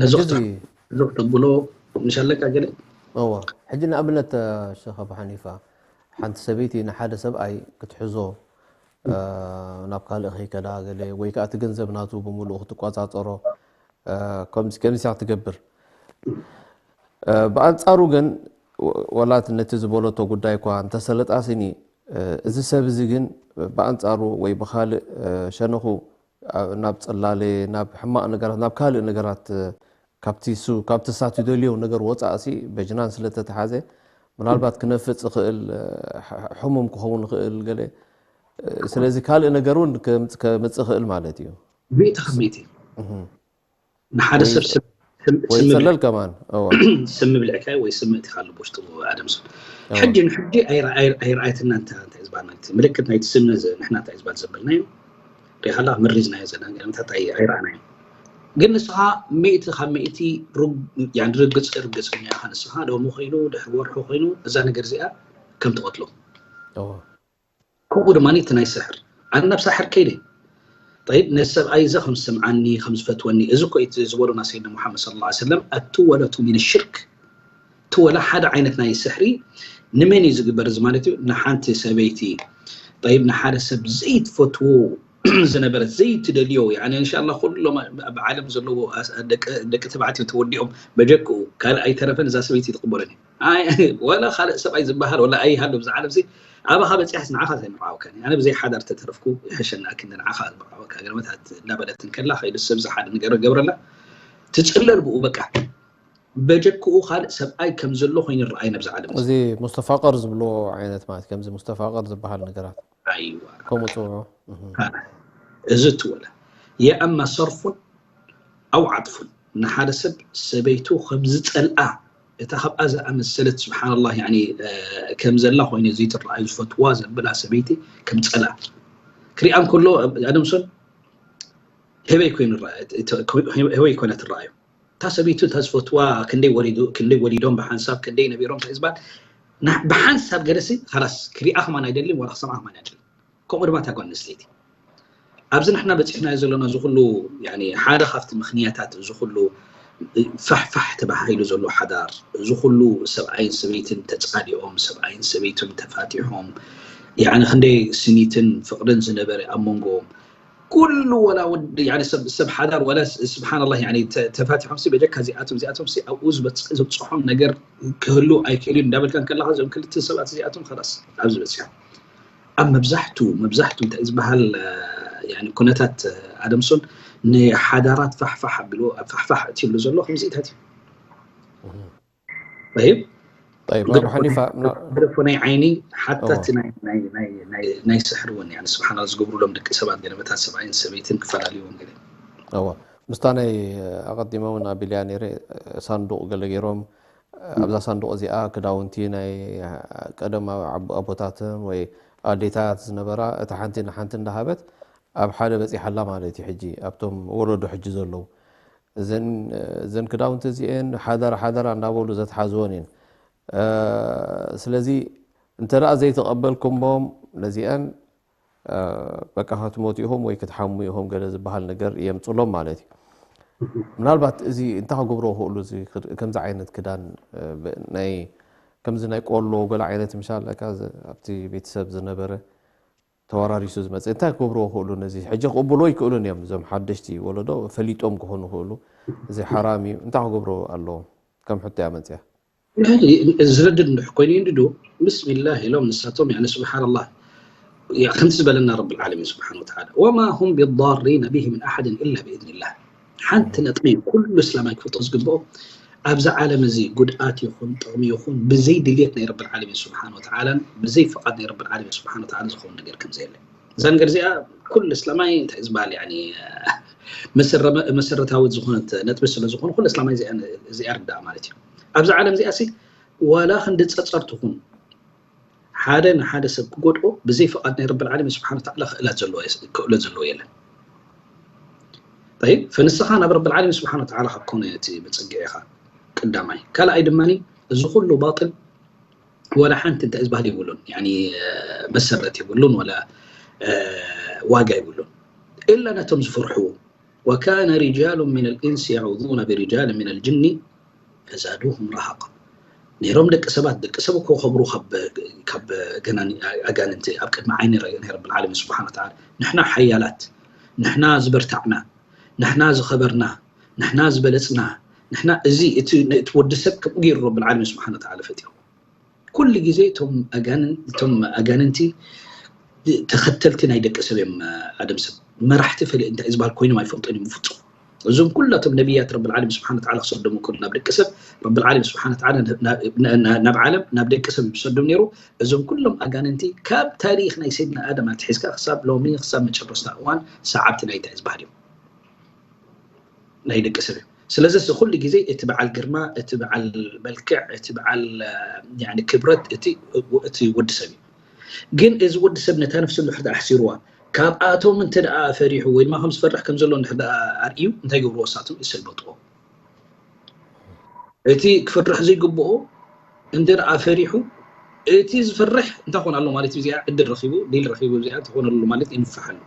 ነዚ ክትብሎ ምሻለካ ገለ እዋ ሕጂ ንኣብነት ሸኽ ኣቡ ሓኒፋ ሓንቲ ሰበይቲ ንሓደ ሰብኣይ ክትሕዞ ናብ ካልእ ከይከዳ ገለ ወይ ከዓ እቲ ገንዘብ ናቱ ብምሉኡ ክትቆፃፀሮ ከምዚያ ትገብር። ብኣንፃሩ ግን ወላት ነቲ ዝበለቶ ጉዳይ እኳ እንተሰለጣ ስኒ እዚ ሰብ እዚ ግን ብኣንፃሩ ወይ ብካልእ ሸነኹ ናብ ፅላሌ ናብ ሕማቕ ነገራት ናብ ካልእ ነገራት ካብቲ ሱ ካብቲ ሳት ይደልዮ ነገር ወፃእ ሲ በጅናን ስለተተሓዘ ምናልባት ክነፍፅ ይኽእል ሕሙም ክኸውን ይኽእል ገለ ስለዚ ካልእ ነገር እውን ከምፅእ ይኽእል ማለት እዩ። ሚእቲ ካብ ሚእቲ ንሓደ ሰብ ወይ ፅለል ከማን ስም ብልዕካዮ ወይ ስም እቲካ ኣሎ ውሽጡ ኣደምሶ ሕጂ ንሕጂ ኣይረኣየትና እንታይ ዝበሃል ማለት ምልክት ናይቲ ስም ንሕና እንታይ ዝበሃል ዘበልናዮ ሪኻላ ምሪዝናዮ ዘለና ገለመታት ኣይረኣናዮ። ግን ንስኻ ሚእቲ ካብ ሚእቲ ርግፅ ርግፀኛ ኢኻ። ንስኻ ሎሚ ኮይኑ ድሕሪ ወርሑ ኮይኑ እዛ ነገር እዚኣ ከም ትቐትሎ ከምኡ ድማ እቲ ናይ ስሕር ኣነ ናብ ሳሕር ከይደ ጠይብ ነዚ ሰብኣይ እዚ ከም ዝሰምዓኒ ከም ዝፈትወኒ እዚ እኮ እቲ ዝበሉና ሰይድና ሙሓመድ ስለ ላ ሰለም ኣትወለቱ ሚን ሽርክ ትወላ ሓደ ዓይነት ናይ ስሕሪ ንመን እዩ ዝግበር እዚ ማለት እዩ ንሓንቲ ሰበይቲ ጠይብ ንሓደ ሰብ ዘይትፈትዎ ዝነበረት ዘይትደልዮ ያኒ እንሻላ ኩሎም ኣብ ዓለም ዘለዎ ደቂ ተባዕትዮ ተወዲኦም በጀክኡ ካልእ ኣይተረፈን እዛ ሰበይቲ ትቕበለኒ ወላ ካልእ ሰብኣይ ዝበሃል ወላ ኣይሃሉ ብዛ ዓለም ሲ ኣባኻ በፂሓስ ንዓኻ ዘይምርዓወካ ኣነ ብዘይ ሓዳር ተተረፍኩ ይሕሸና ክንዲ ንዓኻ ዝምርዓወካ ገለመታት እንዳበለት እንከላ ከይዱ ሰብ ዝሓደ ነገር ገብረላ ትፅለል ብኡ በቃ በጀክኡ ካልእ ሰብኣይ ከም ዘሎ ኮይኑ ረኣይ ነብዚ ዓለም እዚ ሙስተፋቀር ዝብሎ ዓይነት ማለት ከምዚ ሙስተፋቀር ዝበሃል ነገራት ኣይዋ ከምኡ ፅውዑ እዚ ትወለ የአማ ሰርፉን ኣው ዓጥፉን ንሓደ ሰብ ሰበይቱ ከም ዝፀልኣ እታ ካብኣ ዝኣመሰለት ስብሓንላ ከም ዘላ ኮይኑ ዘይትረኣዩ ዝፈትዋ ዘብላ ሰበይቲ ከም ፀላ ክሪኣ እንከሎ ኣደምሶን ህበይ ኮይኑ ህበይ ኮነ ትረኣዩ እታ ሰበይቱ እታ ዝፈትዋ ክንደይ ወሊዶም ብሓንሳብ ክንደይ ነቢሮም እንታይ ዝበሃል ብሓንሳብ ገለሲ ላስ ክሪኣ ከማን ኣይደልን ዋላ ክሰምዓ ከማን ኣይደልን ከምኡ ድማ እታ ጓል ኣንስተይቲ ኣብዚ ንሕና በፂሕናዮ ዘለና እዚ ኩሉ ሓደ ካብቲ ምክንያታት እዚ ኩሉ ፋሕፋሕ ተባሂሉ ዘሎ ሓዳር እዚ ኩሉ ሰብኣይን ሰበይትን ተፃሊኦም ሰብኣይን ሰበይቱን ተፋቲሖም ክንደይ ስኒትን ፍቅርን ዝነበረ ኣብ መንጎም ኩሉ ወላ ወዲ ሰብ ሓዳር ወላ ስብሓንላ ተፋቲሖም በጀካ እዚኣቶም እዚኣቶም ኣብኡ ዘብፅሖም ነገር ክህሉ ኣይክእል እዩ እንዳበልካ ከለካ እዞም ክልተ ሰባት እዚኣቶም ላስ ኣብዚ በፂሖም ኣብ መብዛሕቱ መብዛሕቱ እንታይ ዝበሃል ኩነታት ኣደምሶን ንሓዳራት ፋሕፋሕ ኣቢሉ ኣብ ፋሕፋሕ እትብሉ ዘሎ ከምዚታት እዩ طيب طيب أبو حنيفة ብደፎ ናይ ዓይኒ ሓታ እቲ ናይ ስሕሪ እውን ስብሓና ዝገብሩሎም ደቂ ሰባት ገለመታት ሰብኣይን ሰበይትን ክፈላለይዎም ገለ እዋ ምስታ ናይ ኣቐዲመ እውን ኣቢልያ ነይረ ሳንዱቕ ገለ ገይሮም ኣብዛ ሳንዱቕ እዚኣ ክዳውንቲ ናይ ቀደም ኣቦታትን ወይ ኣዴታት ዝነበራ እታ ሓንቲ ንሓንቲ እንዳሃበት ኣብ ሓደ በፂሓላ ማለት እዩ ሕጂ ኣብቶም ወለዶ ሕጂ ዘለዉ እዘን ክዳውንቲ እዚአን ሓደራ ሓደራ እንዳበሉ ዘትሓዝወን እየን ስለዚ እንተ ደኣ ዘይተቐበልኩሞም ነዚአን በቃ ክትሞቱ ኢኹም ወይ ክትሓሙ ኢኹም ገለ ዝበሃል ነገር የምፅሎም ማለት እዩ ምናልባት እዚ እንታይ ክገብሮ ክእሉ ከምዚ ዓይነት ክዳን ናይ ከምዚ ናይ ቆሎ ገለ ዓይነት ምሻል ኣብቲ ቤተሰብ ዝነበረ ተወራሪሱ ዝመፅእ እንታይ ክገብርዎ ክእሉ ነዚ ሕጂ ክቕብልዎ ይክእሉን እዮም እዞም ሓደሽቲ ወለዶ ፈሊጦም ክኾኑ ክእሉ እዚ ሓራም እዩ እንታይ ክገብርዎ ኣለዎም ከም ሕቶ እያ መፅያ ዝረድድ እንድሕ ኮይኑ እንድዶ ብስሚላህ ኢሎም ንሳቶም ያኒ ስብሓንላህ ከምቲ ዝበለና ረብ ልዓለሚን ስብሓን ወተዓላ ወማ ሁም ቢዳሪነ ብሂ ምን ኣሓድን ኢላ ብኢዝኒላህ ሓንቲ ነጥቢ ኩሉ እስላማይ ክፍልጦ ዝግብኦ ኣብዚ ዓለም እዚ ጉድኣት ይኹን ጥቕሚ ይኹን ብዘይ ድልየት ናይ ረብ ልዓለሚን ስብሓን ወተዓላን ብዘይ ፍቓድ ናይ ረብ ልዓለሚን ስብሓን ወተዓላ ዝኸውን ነገር ከም ዘየለ እዛ ነገር እዚኣ ኩሉ እስላማይ እንታይ ዝበሃል፣ ያኒ፣ መሰረ-፣ መሰረታዊት ዝኾነት ነጥቢ ስለ ዝኾነ፣ ኩሉ እስላማይ እዚኣ፣ እዚኣ ርዳእ ማለት እዩ። ኣብዛ ዓለም እዚኣ ሲ ዋላ ክንዲ ጸጸር ትኹን፣ ሓደ ንሓደ ሰብ ክጎድኦ ብዘይ ፍቓድ ናይ ረብል ዓለሚን ስብሓነ ወተዓላ ክእለት ዘለዎ፣ ክእለት ዘለዎ የለን። ጠይብ፣ ፈንስኻ ናብ ረብል ዓለሚን ስብሓነ ወተዓላ ካብ ኮነ እቲ መጸግዒኻ ቀዳማይ። ካልኣይ ድማ እዚ ኩሉ ባጥል ወላ ሓንቲ እንታይ ዝበሃል የብሉን፣ ያኒ፣ መሰረት የብሉን፣ ወላ ዋጋ የብሉን። ኢላ ነቶም ዝፈርሕዎ፣ ወካነ ሪጃሉ ሚነል ኢንሲ የዑዙነ ብሪጃል ሚነል ጅኒ ፈዛዱሁም ረሃቃ። ነይሮም ደቂ ሰባት፣ ደቂ ሰብ እኮ ከብሩ ካብ፣ ካብ ገና ኣጋንንቲ ኣብ ቅድሚ ዓይኒ ናይ ረብል ዓለሚን ስብሓነ ወተዓላ። ንሕና ሓያላት፣ ንሕና ዝበርታዕና፣ ንሕና ዝኸበርና፣ ንሕና ዝበለጽና፣ ንሕና እዚ፣ እቲ፣ እቲ ወዲ ሰብ ከምኡ ገይሩ ረብል ዓለሚን ስብሓነ ወተዓላ ፈጢሩ። ኩሉ ግዜ እቶም ኣጋንን-፣ እቶም ኣጋንንቲ ተኸተልቲ ናይ ደቂ ሰብ እዮም። ኣደም ሰብ መራሕቲ ፈለ እንታይ ዝበሃል ኮይኖም ኣይፈልጡን እዮም ብፍጹም። እዞም ኩላቶም ነቢያት ረብል ዓለሚን ስብሓነ ወተዓላ ክሰዶም ከሎ ናብ ደቂ ሰብ፣ ረብል ዓለሚን ስብሓነ ወተዓላ ና-፣ ና-፣ ናብ ዓለም፣ ናብ ደቂ ሰብ ዝሰዶም ነይሩ። እዞም ኩሎም ኣጋንንቲ ካብ ታሪኽ ናይ ሰይድና ኣደም ኣትሒዝካ ክሳብ ሎሚ፣ ክሳብ መጨረስታ እዋን ሰዓብቲ ናይ እንታይ ዝበሃል እዮም፣ ናይ ደቂ ሰብ እዮም። ስለዚ እዚ ኩሉ ግዜ እቲ በዓል ግርማ፣ እቲ በዓል መልክዕ፣ እቲ በዓል፣ እ፣ ያኒ ክብረት፣ እቲ፣ እቲ ወዲ ሰብ እዩ። ግን እዚ ወዲ ሰብ ነታ ነፍሱ እንድሕር ደኣ ኣሕሲርዋ፣ ካብኣቶም እንተ ደኣ ፈሪሑ ወይ ድማ ከም ዝፈርሕ ከም ዘሎ እንድሕር ደኣ ኣርእዩ፣ እንታይ ገብርዎ ንሳቶም? ይሰልበጥዎ። እቲ ክፍርሕ ዘይግብኦ እንተ ደኣ ፈሪሑ፣ እቲ ዝፈርሕ እንታይ ኮን ኣሎ ማለት እዩ? እዚኣ ዕድል ረኺቡ፣ ዲል ረኺቡ፣ እዚኣ እንታይ ኮን ኣሎ ማለት እዩ? ይንፍሓሉ።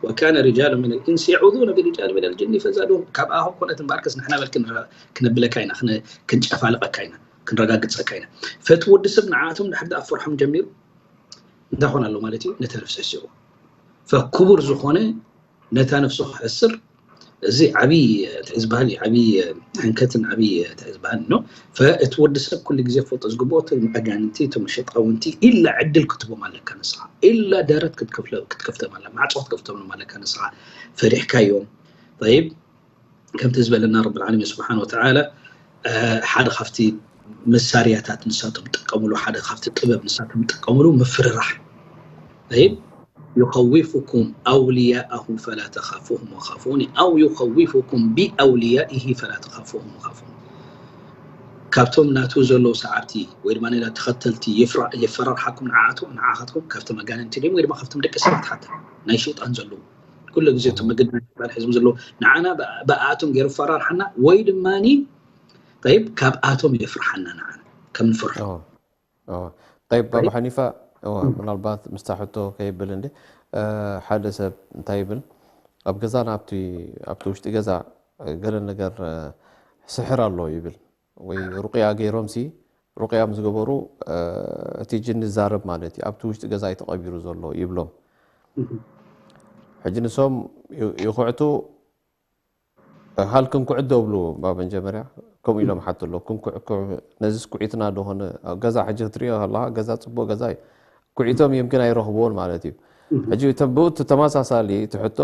ወካነ ሪጃሉ ሚነል ኢንሲ የዑዙነ ብሪጃል ሚነል ጅኒ ፈዛዱሁም። ካብኣ ኮነት እምበኣርከስ ንሕና በል ክንረ-፣ ክነብለካ ኢና፣ ክነ-፣ ክንጨፋልቐካ ኢና፣ ክንረጋግጸካ ኢና። ፈቲ ወዲ ሰብ ንዓኣቶም ድሕር ደኣ ፈርሖም ጀሚሩ እንታይ ኮን ኣሎ ማለት እዩ? ነታ ነፍሲ ሕሲርዎ። ፈክቡር ዝኾነ ነታ ነፍሱ ክሕስር፣ እዚ ዓብዪ እንታይ ዝበሃል እዩ? ዓብዪ ሕንከትን ዓብዪ እንታይ ዝበሃል ነው። ፈእቲ ወዲ ሰብ ኩሉ ግዜ ክፈልጦ ዝግብኦ፣ እቶም ኣጋንንቲ፣ እቶም ሸጣውንቲ፣ ኢላ ዕድል ክትቦም ኣለካ ንስኻ። ኢላ ደረት ክትከፍለ-፣ ክትከፍተም ኣለ-፣ ማዕጾ ክትከፍተሎም ኣለካ ንስኻ። ፈሪሕካዮም። ጠይብ፣ ከምቲ ዝበለና ረብል ዓለሚን ስብሓነ ወተዓላ፣ እ፣ ሓደ ካብቲ መሳርያታት ንሳቶም ዝጥቀምሉ፣ ሓደ ካብቲ ጥበብ ንሳቶም ዝጥቀምሉ ምፍርራሕ። ጠይብ፣ ዩኸዊፉኩም ኣውልያኣሁ ፈላ ተኻፉሁም ወኻፉኒ ኣው ዩኸዊፉኩም ቢኣውልያኢሂ ፈላ ተኻፉሁም ወኻፉኒ። ካብቶም ናቱ ዘለዉ ሰዓብቲ ወይ ድማ ሌላ ተኸተልቲ የፍራ-፣ የፈራርሓኩም ንዓኣቱ-፣ ንዓኻትኩም ካብቶም ኣጋንንቲ ድዮም ወይ ድማ ካብቶም ደቂ ሰባት ሓታ ናይ ሸይጣን ዘለዉ ኩሉ ግዜ እቶም መገዲ ናይ ሸይጣን ሒዞም ዘለዉ ንዓና ብኣ-፣ ብኣኣቶም ገይሩ ፈራርሓና ወይ ድማኒ ጠይብ ካብኣቶም የፍርሓና ንዓና ከም ንፈርሖ። ኦ፣ ኦ። ጠይብ፣ ባባ ሓኒፋ፣ እዋ፣ ምናልባት ምስታ ሕቶ ከይብል እንዲ፣ እ፣ ሓደ ሰብ እንታይ ይብል? ኣብ ገዛና ኣብቲ፣ ኣብቲ ውሽጢ ገዛ ገለ ነገር፣ እ፣ ስሕር ኣሎ ይብል። ወይ ሩቅያ ገይሮም ሲ፣ ሩቅያ ምስ ገበሩ፣ እ፣ እቲ ጅን ይዛረብ ማለት እዩ። ኣብቲ ውሽጢ ገዛ እዩ ተቐቢሩ ዘሎ ይብሎም። እህ። ሕጂ ንሶም ይ-፣ ይኹዕቱ፣ ሃል ክንኩዕ ዶ ብሉ፣ ባባ መጀመርያ ከምኡ ኢሎም ሓቱ ኣለዉ። ክንኩዕ፣ ኩዕ፣ ነዚስ ኩዒትና ዶ ኾነ? ኣብ ገዛ ሕጂ ክትሪኦ ከለኻ፣ ገዛ ጽቡቕ ገዛ እዩ። ኩዒቶም የምክን ኣይረኽብዎን ማለት እዩ። እህ። ሕጂ እቶም ብኡ እቲ ተመሳሳሊ እቲ ሕቶ፣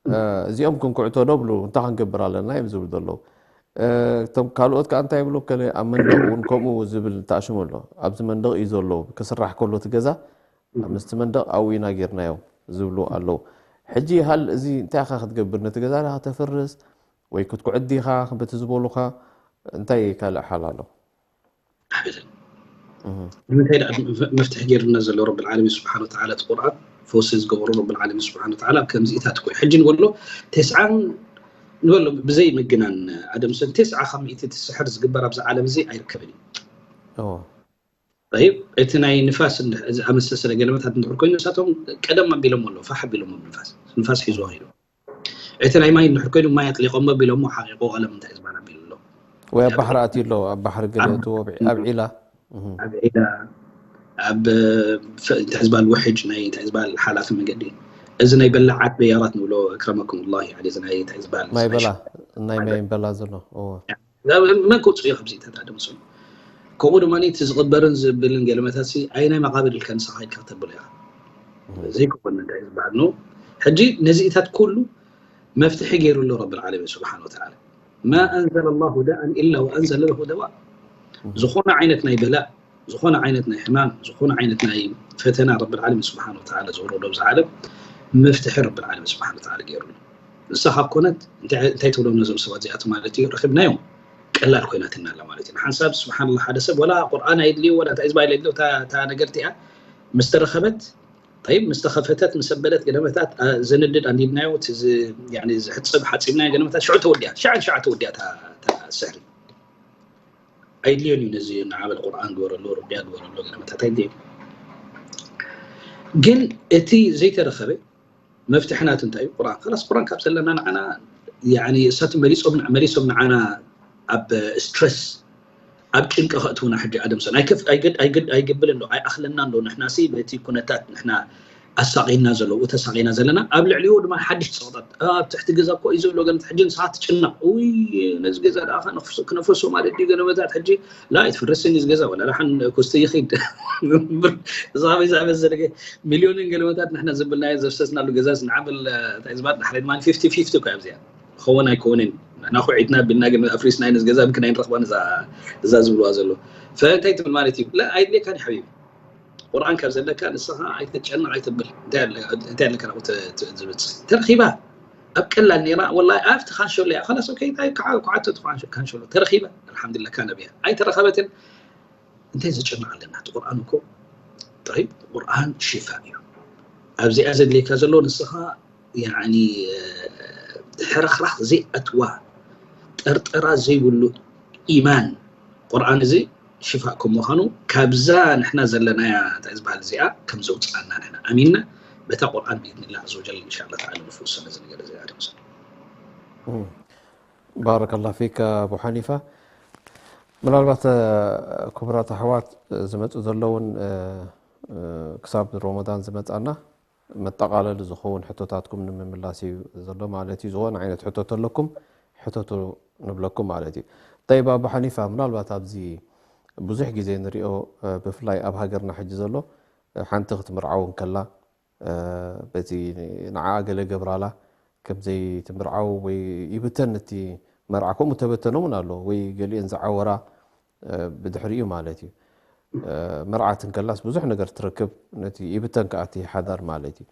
እ፣ እዚኦም ክንኩዕቶ ዶ ብሉ፣ እንታይ ክንገብር ኣለና እዮም ዝብሉ ዘለዉ። እ፣ እቶም ካልኦት ከኣ እንታይ ይብሉ፣ ከለ ኣብ መንደቕ እውን ከምኡ ዝብል ተኣሽሙ ኣሎ። ኣብዚ መንደቕ እዩ ዘሎ፣ ክስራሕ ከሎ እቲ ገዛ፣ ኣብ ምስቲ መንደቕ ኣብኡ ኢና ጌርናዮ ዝብሉ ኣለዉ። ሕጂ ሃል እዚ እንታይ ኢኻ ክትገብር? ነቲ ገዛ ዲኻ ተፍርስ ወይ ክትኩዕት ዲኻ? በቲ ዝበሉኻ እንታይ ካልእ ሓል ኣሎ? ኣበደን። እህ። ንምንታይ ደኣ መፍ-፣ መፍትሒ ገይሩልና ዘሎ ረብል ዓለሚን ስብሓነ ወተዓላ እቲ ቁርኣን ፈውሲ ዝገበሩ ረብል ዓለሚን ስብሓነ ወተዓላ ኣብ ከምዚኢታት እኮ እዩ። ሕጂ ንበሎ ተስዓን ንበሎ ብዘይ ምግናን ኣደም ሰብ ተስዓ ካብ ሚእቲ እቲ ስሕር ዝግበር ኣብዚ ዓለም እዚ ኣይርከብን እዩ። እዎ። ጠይብ፣ እቲ ናይ ንፋስ እንድ-፣ ዝኣመሳሰለ ገለመታት እንድሕር ኮይኑ፣ ንሳቶም ቀደም ኣቢሎሞ ኣለዉ፣ ፋሕ ኣቢሎሞ ንፋስ። ንፋስ ሒዝዎ ኸይዱ። እቲ ናይ ማይ እንድሕር ኮይኑ፣ ማይ ኣጥሊቖሞ ኣቢሎሞ ሓቒቑ ቀለም እንታይ ዝበሃል ኣቢሉ ኣሎ። ወይ ኣብ ባሕሪ ኣትዩ ኣሎ፣ ኣብ ባሕሪ ገለ ኣብ፣ እትዎ ኣብ ዒ-፣ ኣብ ዒላ። እህ። ኣብ ዒላ፣ ኣብ፣ ፍ-፣ እንታይ ዝበሃል ውሕጅ፣ ናይ እንታይ ዝበሃል ሓላፊ መገዲ። እዚ ናይ በላዓት በያራት ንብሎ፣ ኣክረመኩም ላህ፣ ያኒ፣ እዚ ናይ እንታይ ዝበሃል ማይ በላ፣ ናይ ማይ በላ ዘሎ። እዎ። መን ክውፅኡ እዩ ካብዚታት ኣደምስሉ? ከምኡ ድማ እቲ ዝቕበርን ዝብልን ገለመታት ሲ፣ ኣይ ናይ መቓብር ኢልካ ንስኻ ኢልካ ክተብሎ ኢኻ። እህ። ዘይክኾን እንታይ ዝበሃል ነው። ሕጂ ነዚኢታት ኩሉ መፍትሒ ገይሩ ኣሎ ረብል ዓለሚን ስብሓን ወተዓላ። ማ ኣንዘለ ላሁ ዳኣን ኢላ ወኣንዘለ ለሁ ደዋ። እህ። ዝኾነ ዓይነት ናይ በላእ፣ ዝኾነ ዓይነት ናይ ሕማም፣ ዝኾነ ዓይነት ናይ ፈተና ረብል ዓለሚን ስብሓን ወተዓላ ዘውረዶ ኣብዚ ዓለም፣ መፍትሒ ረብል ዓለሚን ስብሓን ወተዓላ ገይሩሉ። ንሳ ካብ ኮነት እንታይ እንታይ ትብሎም ነዞም ሰባት እዚኣቶም ማለት እዩ? ረኺብናዮም፣ ቀላል ኮይናትና ኣላ ማለት እዩ። ንሓንሳብ ስብሓንላ ሓደ ሰብ ወላ ቁርኣን ኣይድልዩ ወላ እንታይ ዝባ ኢለ ድልዮ እታ እታ ነገር እቲኣ ምስ ተረኸበት፣ ጠይብ፣ ምስ ተኸፈተት ምስ ኣበለት ገለመታት ዘንድድ ኣንዲድናዮ፣ እቲ ዝ- ያኒ ዝሕፅብ ሓፂብናዮ ገለመታት ሽዑ ተወዲያ፣ ሽዓ ሽዓ ተወዲያ እታ እታ ስሕሪ። ኣይድልዮን እዩ ነዚ እናዓበለ ቁርኣን ግበረሉ፣ ርቢያ ግበረሉ፣ ገለመታት ኣይድልዮን። ግን እቲ ዘይተረኸበ መፍትሒ ናቱ እንታይ እዩ? ቁርኣን። ከላስ ቁርኣን ካብ ዘለና ንዓና ያኒ እሳቱ መሊሶም መሊሶም ንዓና ኣብ ስትረስ ኣብ ጭንቂ ከእትውና ሕጂ ኣደምሰን ኣይከፍ ኣይገድ ኣይገድ ኣይገብልን ዶ ኣይኣኽለናን ዶ ንሕና ሲ በቲ ኩነታት ንሕና ኣሳቒና ዘሎ ተሳቒና ዘለና ኣብ ልዕሊኡ ድማ ሓድሽ ፀቕጠት ኣብ ትሕቲ ገዛ እኮ እዩ ዘሎ ገምት ሕጂ ንስኻ ትጭነቕ ውይ ነዚ ገዛ ደኣ ክነፍሶ ማለት ድዩ ገለመታት ሕጂ ላ ኣይትፍርስን እዚ ገዛ ወላ ደሓን ኮስተ ይኺድ እዛ በይ ዝኣመሰለ ሚልዮንን ገለመታት ንሕና ዘበልናዮ ዘፍሰስናሉ ገዛ ንዓበል እንታይ ዝበሃል ዳሕራይ ድማ ፊፍቲ ፊፍቲ እኮ ኣብዚኣ ክኸውን ኣይከውንን ንሕና ኩዒትና ቢልና ግን ኣፍሪስና ነዚ ገዛ ብክናይ ንረኽባን እዛ ዝብልዋ ዘሎ ፈእንታይ ትብል ማለት እዩ ላ ኣይድሌካን ሓቢቢ ቁርኣን ካብ ዘለካ ንስኻ ኣይትጨነቕ ኣይትብል እንታይ ኣለካ ናብኡ ዝብፅሕ ተረኺባ ኣብ ቀላል ነይራ ወላ ኣብቲ ካንሸሎ እያ ከላስ ኦኬ እንታይ ከዓ ኩዓቶ እቲ ካንሸሎ ተረኺባ ኣልሓምዱሊላ ካነብ እያ ኣይተረኸበትን እንታይ ዝጨነቕ ኣለና እቲ ቁርኣን እኮ ጠይብ ቁርኣን ሽፋ እዩ ኣብዚኣ ዘድልየካ ዘሎ ንስኻ ያኒ ሕርኽራኽ ዘይኣትዋ ጠርጠራ ዘይብሉ ኢማን ቁርኣን እዚ ሽፋእ ከም ምዃኑ ካብዛ ንሕና ዘለናያ እንታይ ዝበሃል እዚኣ ከም ዘውፅኣና ንሕና ኣሚንና በታ ቁርኣን ብኢዝኒላ ኣዘ ወጀል እንሻላ ተዓላ ንፍውሰሉ እዚ ነገር እዚ ኣደምሰ ባረከላ ፊክ ኣቡ ሓኒፋ ምናልባት ክቡራት ኣሕዋት ዝመፁ ዘለውን ክሳብ ሮመዳን ዝመፃና መጠቓለሊ ዝኸውን ሕቶታትኩም ንምምላስ እዩ ዘሎ ማለት እዩ ዝኾነ ዓይነት ሕቶ ተለኩም ሕተቱ ንብለኩም ማለት እዩ ጠይብ ኣቡ ሓኒፋ ምናልባት ኣብዚ ብዙሕ ግዜ ንሪኦ ብፍላይ ኣብ ሃገርና ሕጂ ዘሎ ሓንቲ ክትምርዓው እንከላ በቲ ንዓ ገለ ገብራላ ከምዘይ ትምርዓው ወይ ይብተን እቲ መርዓ ከምኡ ተበተነ እውን ኣሎ ወይ ገሊአን ዝዓወራ ብድሕሪኡ ማለት እዩ መርዓት እንከላስ ብዙሕ ነገር ትረክብ ነቲ ይብተን ከኣቲ ሓዳር ማለት እዩ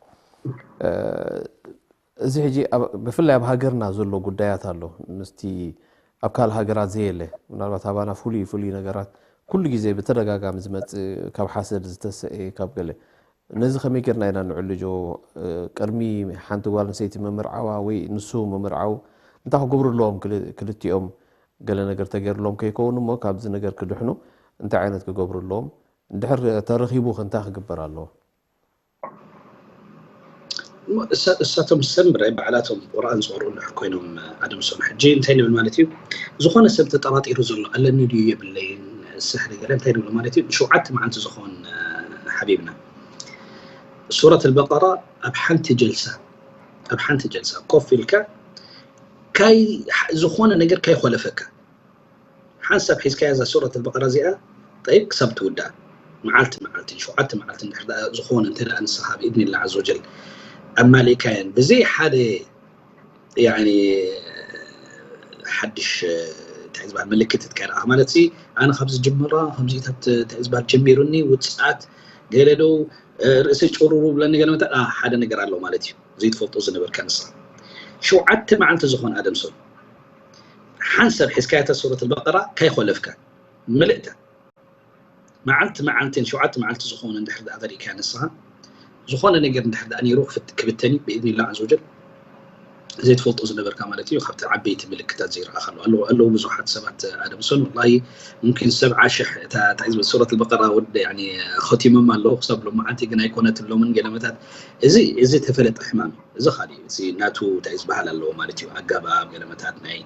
እዚ ሕጂ ብፍላይ ኣብ ሃገርና ዘሎ ጉዳያት ኣሎ ምስቲ ኣብ ካልእ ሃገራት ዘየለ ምናልባት ኣባና ፍሉይ ፍሉይ ነገራት ኩሉ ግዜ ብተደጋጋሚ ዝመፅእ ካብ ሓሰድ ዝተሰአ ካብ ገለ ነዚ ከመይ ጌርና ኢና ንዕልጆ ቅድሚ ሓንቲ ጓል ኣንስተይቲ ምምርዓዋ ወይ ንሱ ምምርዓው እንታይ ክገብሩ ኣለዎም ክልቲኦም ገለ ነገር ተገይርሎም ከይከውን እሞ ካብዚ ነገር ክድሕኑ እንታይ ዓይነት ክገብሩ ኣለዎም እንድሕር ተረኺቡ ከ እንታይ ክግበር ኣለዎ እሳቶም ሰምረ ባዕላቶም ቁርኣን ዝቕርኡ እንድሕር ኮይኖም ኣደምሶም ሕጂ እንታይ ንብል ማለት እዩ ዝኾነ ሰብ ተጠራጢሩ ዘሎ ኣለኒ ድዩ የብለይን ስሕሪ ገለ እንታይ ንብሎ ማለት እዩ ንሸውዓተ መዓልቲ ዝኾን ሓቢብና ሱረት ኣልበቀራ ኣብ ሓንቲ ጀልሳ ኣብ ሓንቲ ጀልሳ ኮፍ ኢልካ ካይ ዝኾነ ነገር ካይኮለፈካ ሓንሳብ ሒዝካያ እዛ ሱረት ኣልበቀራ እዚኣ ጠይብ ክሳብ ትውዳእ መዓልቲ መዓልቲ ሸውዓተ መዓልቲ እንድሕር ዝኾነ እንተ ንስኻ ብኢድኒላ ዓዘ ወጀል ኣማሊእካየን ብዘይ ሓደ ያኒ ሓድሽ እንታይ ዝበሃል ምልክት ትካይ ረኣኻ ማለት ሲ ኣነ ካብ ዝጅምራ ከምዚታት እንታይ ዝበሃል ጀሚሩኒ ውፅኣት ገለ ዶ ርእሲ ጭሩሩ ብለኒ ገለ መታ ሓደ ነገር ኣሎ ማለት እዩ ዘይትፈልጦ ዝነበርካ ንስኻ ሸውዓተ መዓልቲ ዝኾነ ኣደምሶም ሓንሳብ ሒዝካያ እታ ሱረት ኣልበቀራ ካይኾለፍካ ምልእታ መዓልቲ መዓልትን ሸውዓተ መዓልቲ ዝኾነ እንድሕር ደኣ ተሪእካያ ንስኻ ዝኾነ ነገር እንድሕር ደኣ ነይሩ ክብተን እዩ ብኢዝኒላ ዓዘ ወጀል ዘይትፈልጦ ዝነበርካ ማለት እዩ ካብቲ ዓበይቲ ምልክታት ዘይረኣኻሉ ኣለዉ ኣለዉ ብዙሓት ሰባት ኣደምሶን ወላሂ ሙምኪን ሰብዓ ሽሕ እታ እንታይ ዝበል ሱረት ኣልበቀራ ወደ ያኒ ኸቲሞም ኣለዉ ክሳብ ሎማዓንቲ ግን ኣይኮነትሎምን ገለመታት እዚ እዚ ተፈለጠ ሕማም እዩ እዚ ካሊእ እዚ ናቱ እንታይ ዝበሃል ኣለዎ ማለት እዩ ኣገባብ ገለመታት ናይ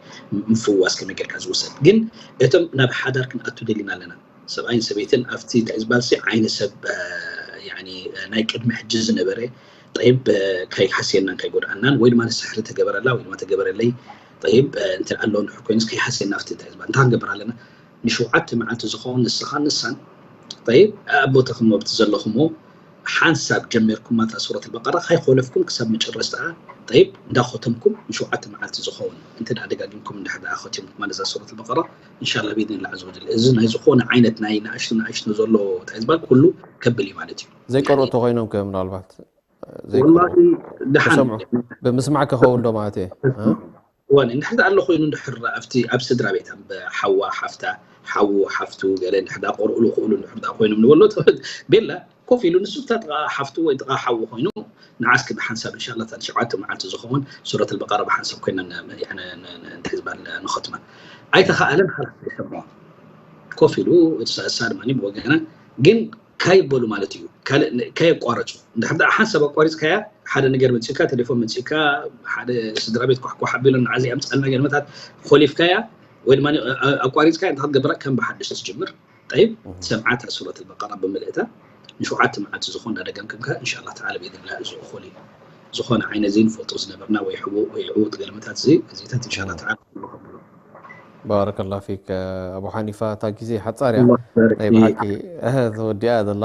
ምፍዋስ ከመይ ጌርካ ዝውሰድ ግን እቶም ናብ ሓዳር ክንኣቱ ደሊና ኣለና ሰብኣይን ሰበይትን ኣብቲ እንታይ ዝበሃል ሲ ዓይኒ ሰብ ያኒ ናይ ቅድሚ ሕጂ ዝነበረ ጠይብ ከይሓስየናን ከይጎድኣናን ወይ ድማ ንስሕሪ ተገበረላ ወይ ድማ ተገበረለይ ጠይብ እንትን ኣሎ እንድሕር ኮይኑስ ከይሓስየና ኣብቲ እንታይ ዝበሃል እንታይ ክንገብር ኣለና ንሸውዓተ መዓልቲ ዝኸውን ንስኻ ንሳን ጠይብ ኣብ ቦታ ክመብቲ ዘለኹሞ ሓንሳብ ጀሚርኩማ እታ ሱረት ኣልበቀራ ከይኮለፍኩም ክሳብ መጨረሽታ፣ ጠይብ፣ እንዳኸተምኩም ንሸውዓተ መዓልቲ ዝኸውን እንተ ደኣ ደጋጊምኩም እንድሕር ደኣ ኸቲምኩማ ነዛ ሱረት ኣልበቀራ፣ እንሻላ ብኢዝኒላህ ዐዘ ወጀል። እዚ ናይ ዝኾነ ዓይነት ናይ ንኣሽቱ ንኣሽቱ ዘሎ እንታይ ዝበሃል ኩሉ ከብል እዩ ማለት እዩ። ዘይቀርኡ እንተኾይኖም ከ ምናልባት ዘይቀርኡ ወላሂ ደሓን። ተሰምዑ። ብምስማዕ ክኸውን ዶ ማለት እየ? እ? እዋን እንድሕር ደኣ ኣሎ ኮይኑ እንድሕር ኣብቲ ኣብ ስድራ ቤት ኣብ ሓዋ ሓፍታ ሓዉ ሓፍቱ ገለ እንድሕር ደኣ ቆርኡ ዝኽእሉ እንድሕር ደኣ ኮይኖም ንበሎ ቤላ ኮፍ ኢሉ ንሱ እታ ጥቓ ሓፍቱ ወይ ጥቓ ሓዉ ኮይኑ ንዓ እስኪ ብሓንሳብ እንሻላ እታ ሸውዓተ መዓልቲ ዝኸውን ሱረት ኣልበቀራ ብሓንሳብ ኮይና ን- ን- ን- ን- እንታይ ዝበሃል ንኸትማ ኣይተኸኣለን። ሓላፍ ይሰምዖ ኮፍ ኢሉ እሳ እሳ ድማ ብወገና ግን ካይበሉ ማለት እዩ። ካልእ ን- ከየቋረጹ እንድሕር ደኣ ሓንሳብ ኣቋሪጽካያ ሓደ ነገር መጺእካ ቴሌፎን መጺእካ ሓደ ስድራ ቤት ኳሕኳሕ ኣቢሎም ንዓዚ ኣምጻልና ገለመታት ኮሊፍካያ ወይ ድማ ኣቋሪጽካያ እንታይ ክትገብራ ከም ብሓድሽ ትጅምር። ጠይብ ሰምዓት ሱረት ኣልበቀራ ብምልእታ ንሸውዓተ መዓልቲ ዝኾን ዳደገምክምካ እንሻላ ተዓላ ብኢዝኒላህ እዚ እኹል እዩ። ዝኾነ ዓይነት ዘይንፈልጦ ዝነበርና ወይ ሕቡእ ወይ ዕዉት ገለመታት እዚ እዚታት እንሻላ ተዓላ ኩሉ ከብሎ ባረከላ ፊክ ኣቡ ሓኒፋ። እታ ግዜ ሓፃር እያ ናይ ብሓቂ እህ ተወዲኣ ዘላ።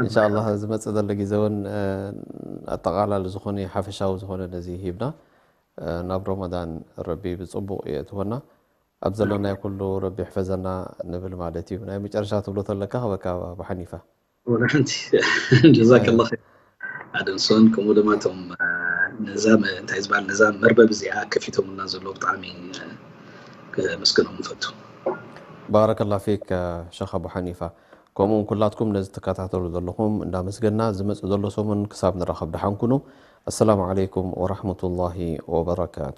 እንሻላ ዝመፅእ ዘሎ ግዜ እውን ኣጠቃላሊ ዝኾነ ሓፈሻዊ ዝኾነ ነዚ ሂብና ናብ ረመዳን ረቢ ብፅቡቅ የእትወና ኣብ ዘለናዮ ኩሉ ረቢ ይሕፈዘና ንብል ማለት እዩ። ናይ መጨረሻ ትብሎ ተለካ ክበካ ኣቡ ሓኒፋ። ወላ ሓንቲ ጀዛከላ ኸይር ኣደንሶን ከምኡ ድማ እቶም ነዛ እንታይ ዝበሃል ነዛ መርበብ እዚኣ ከፊቶምና ዘለዉ ብጣዕሚ ከመስግኖም ንፈቱ። ባረከላ ፊክ ሸኽ ኣቡ ሓኒፋ። ከምኡ እውን ኩላትኩም ነዚ ትከታተሉ ዘለኹም እንዳመስገና ዝመፅእ ዘሎ ሰሙን ክሳብ ንራኸብ ደሓን ኩኑ። ኣሰላሙ ዓለይኩም ወራሕመቱላሂ ወበረካቱ።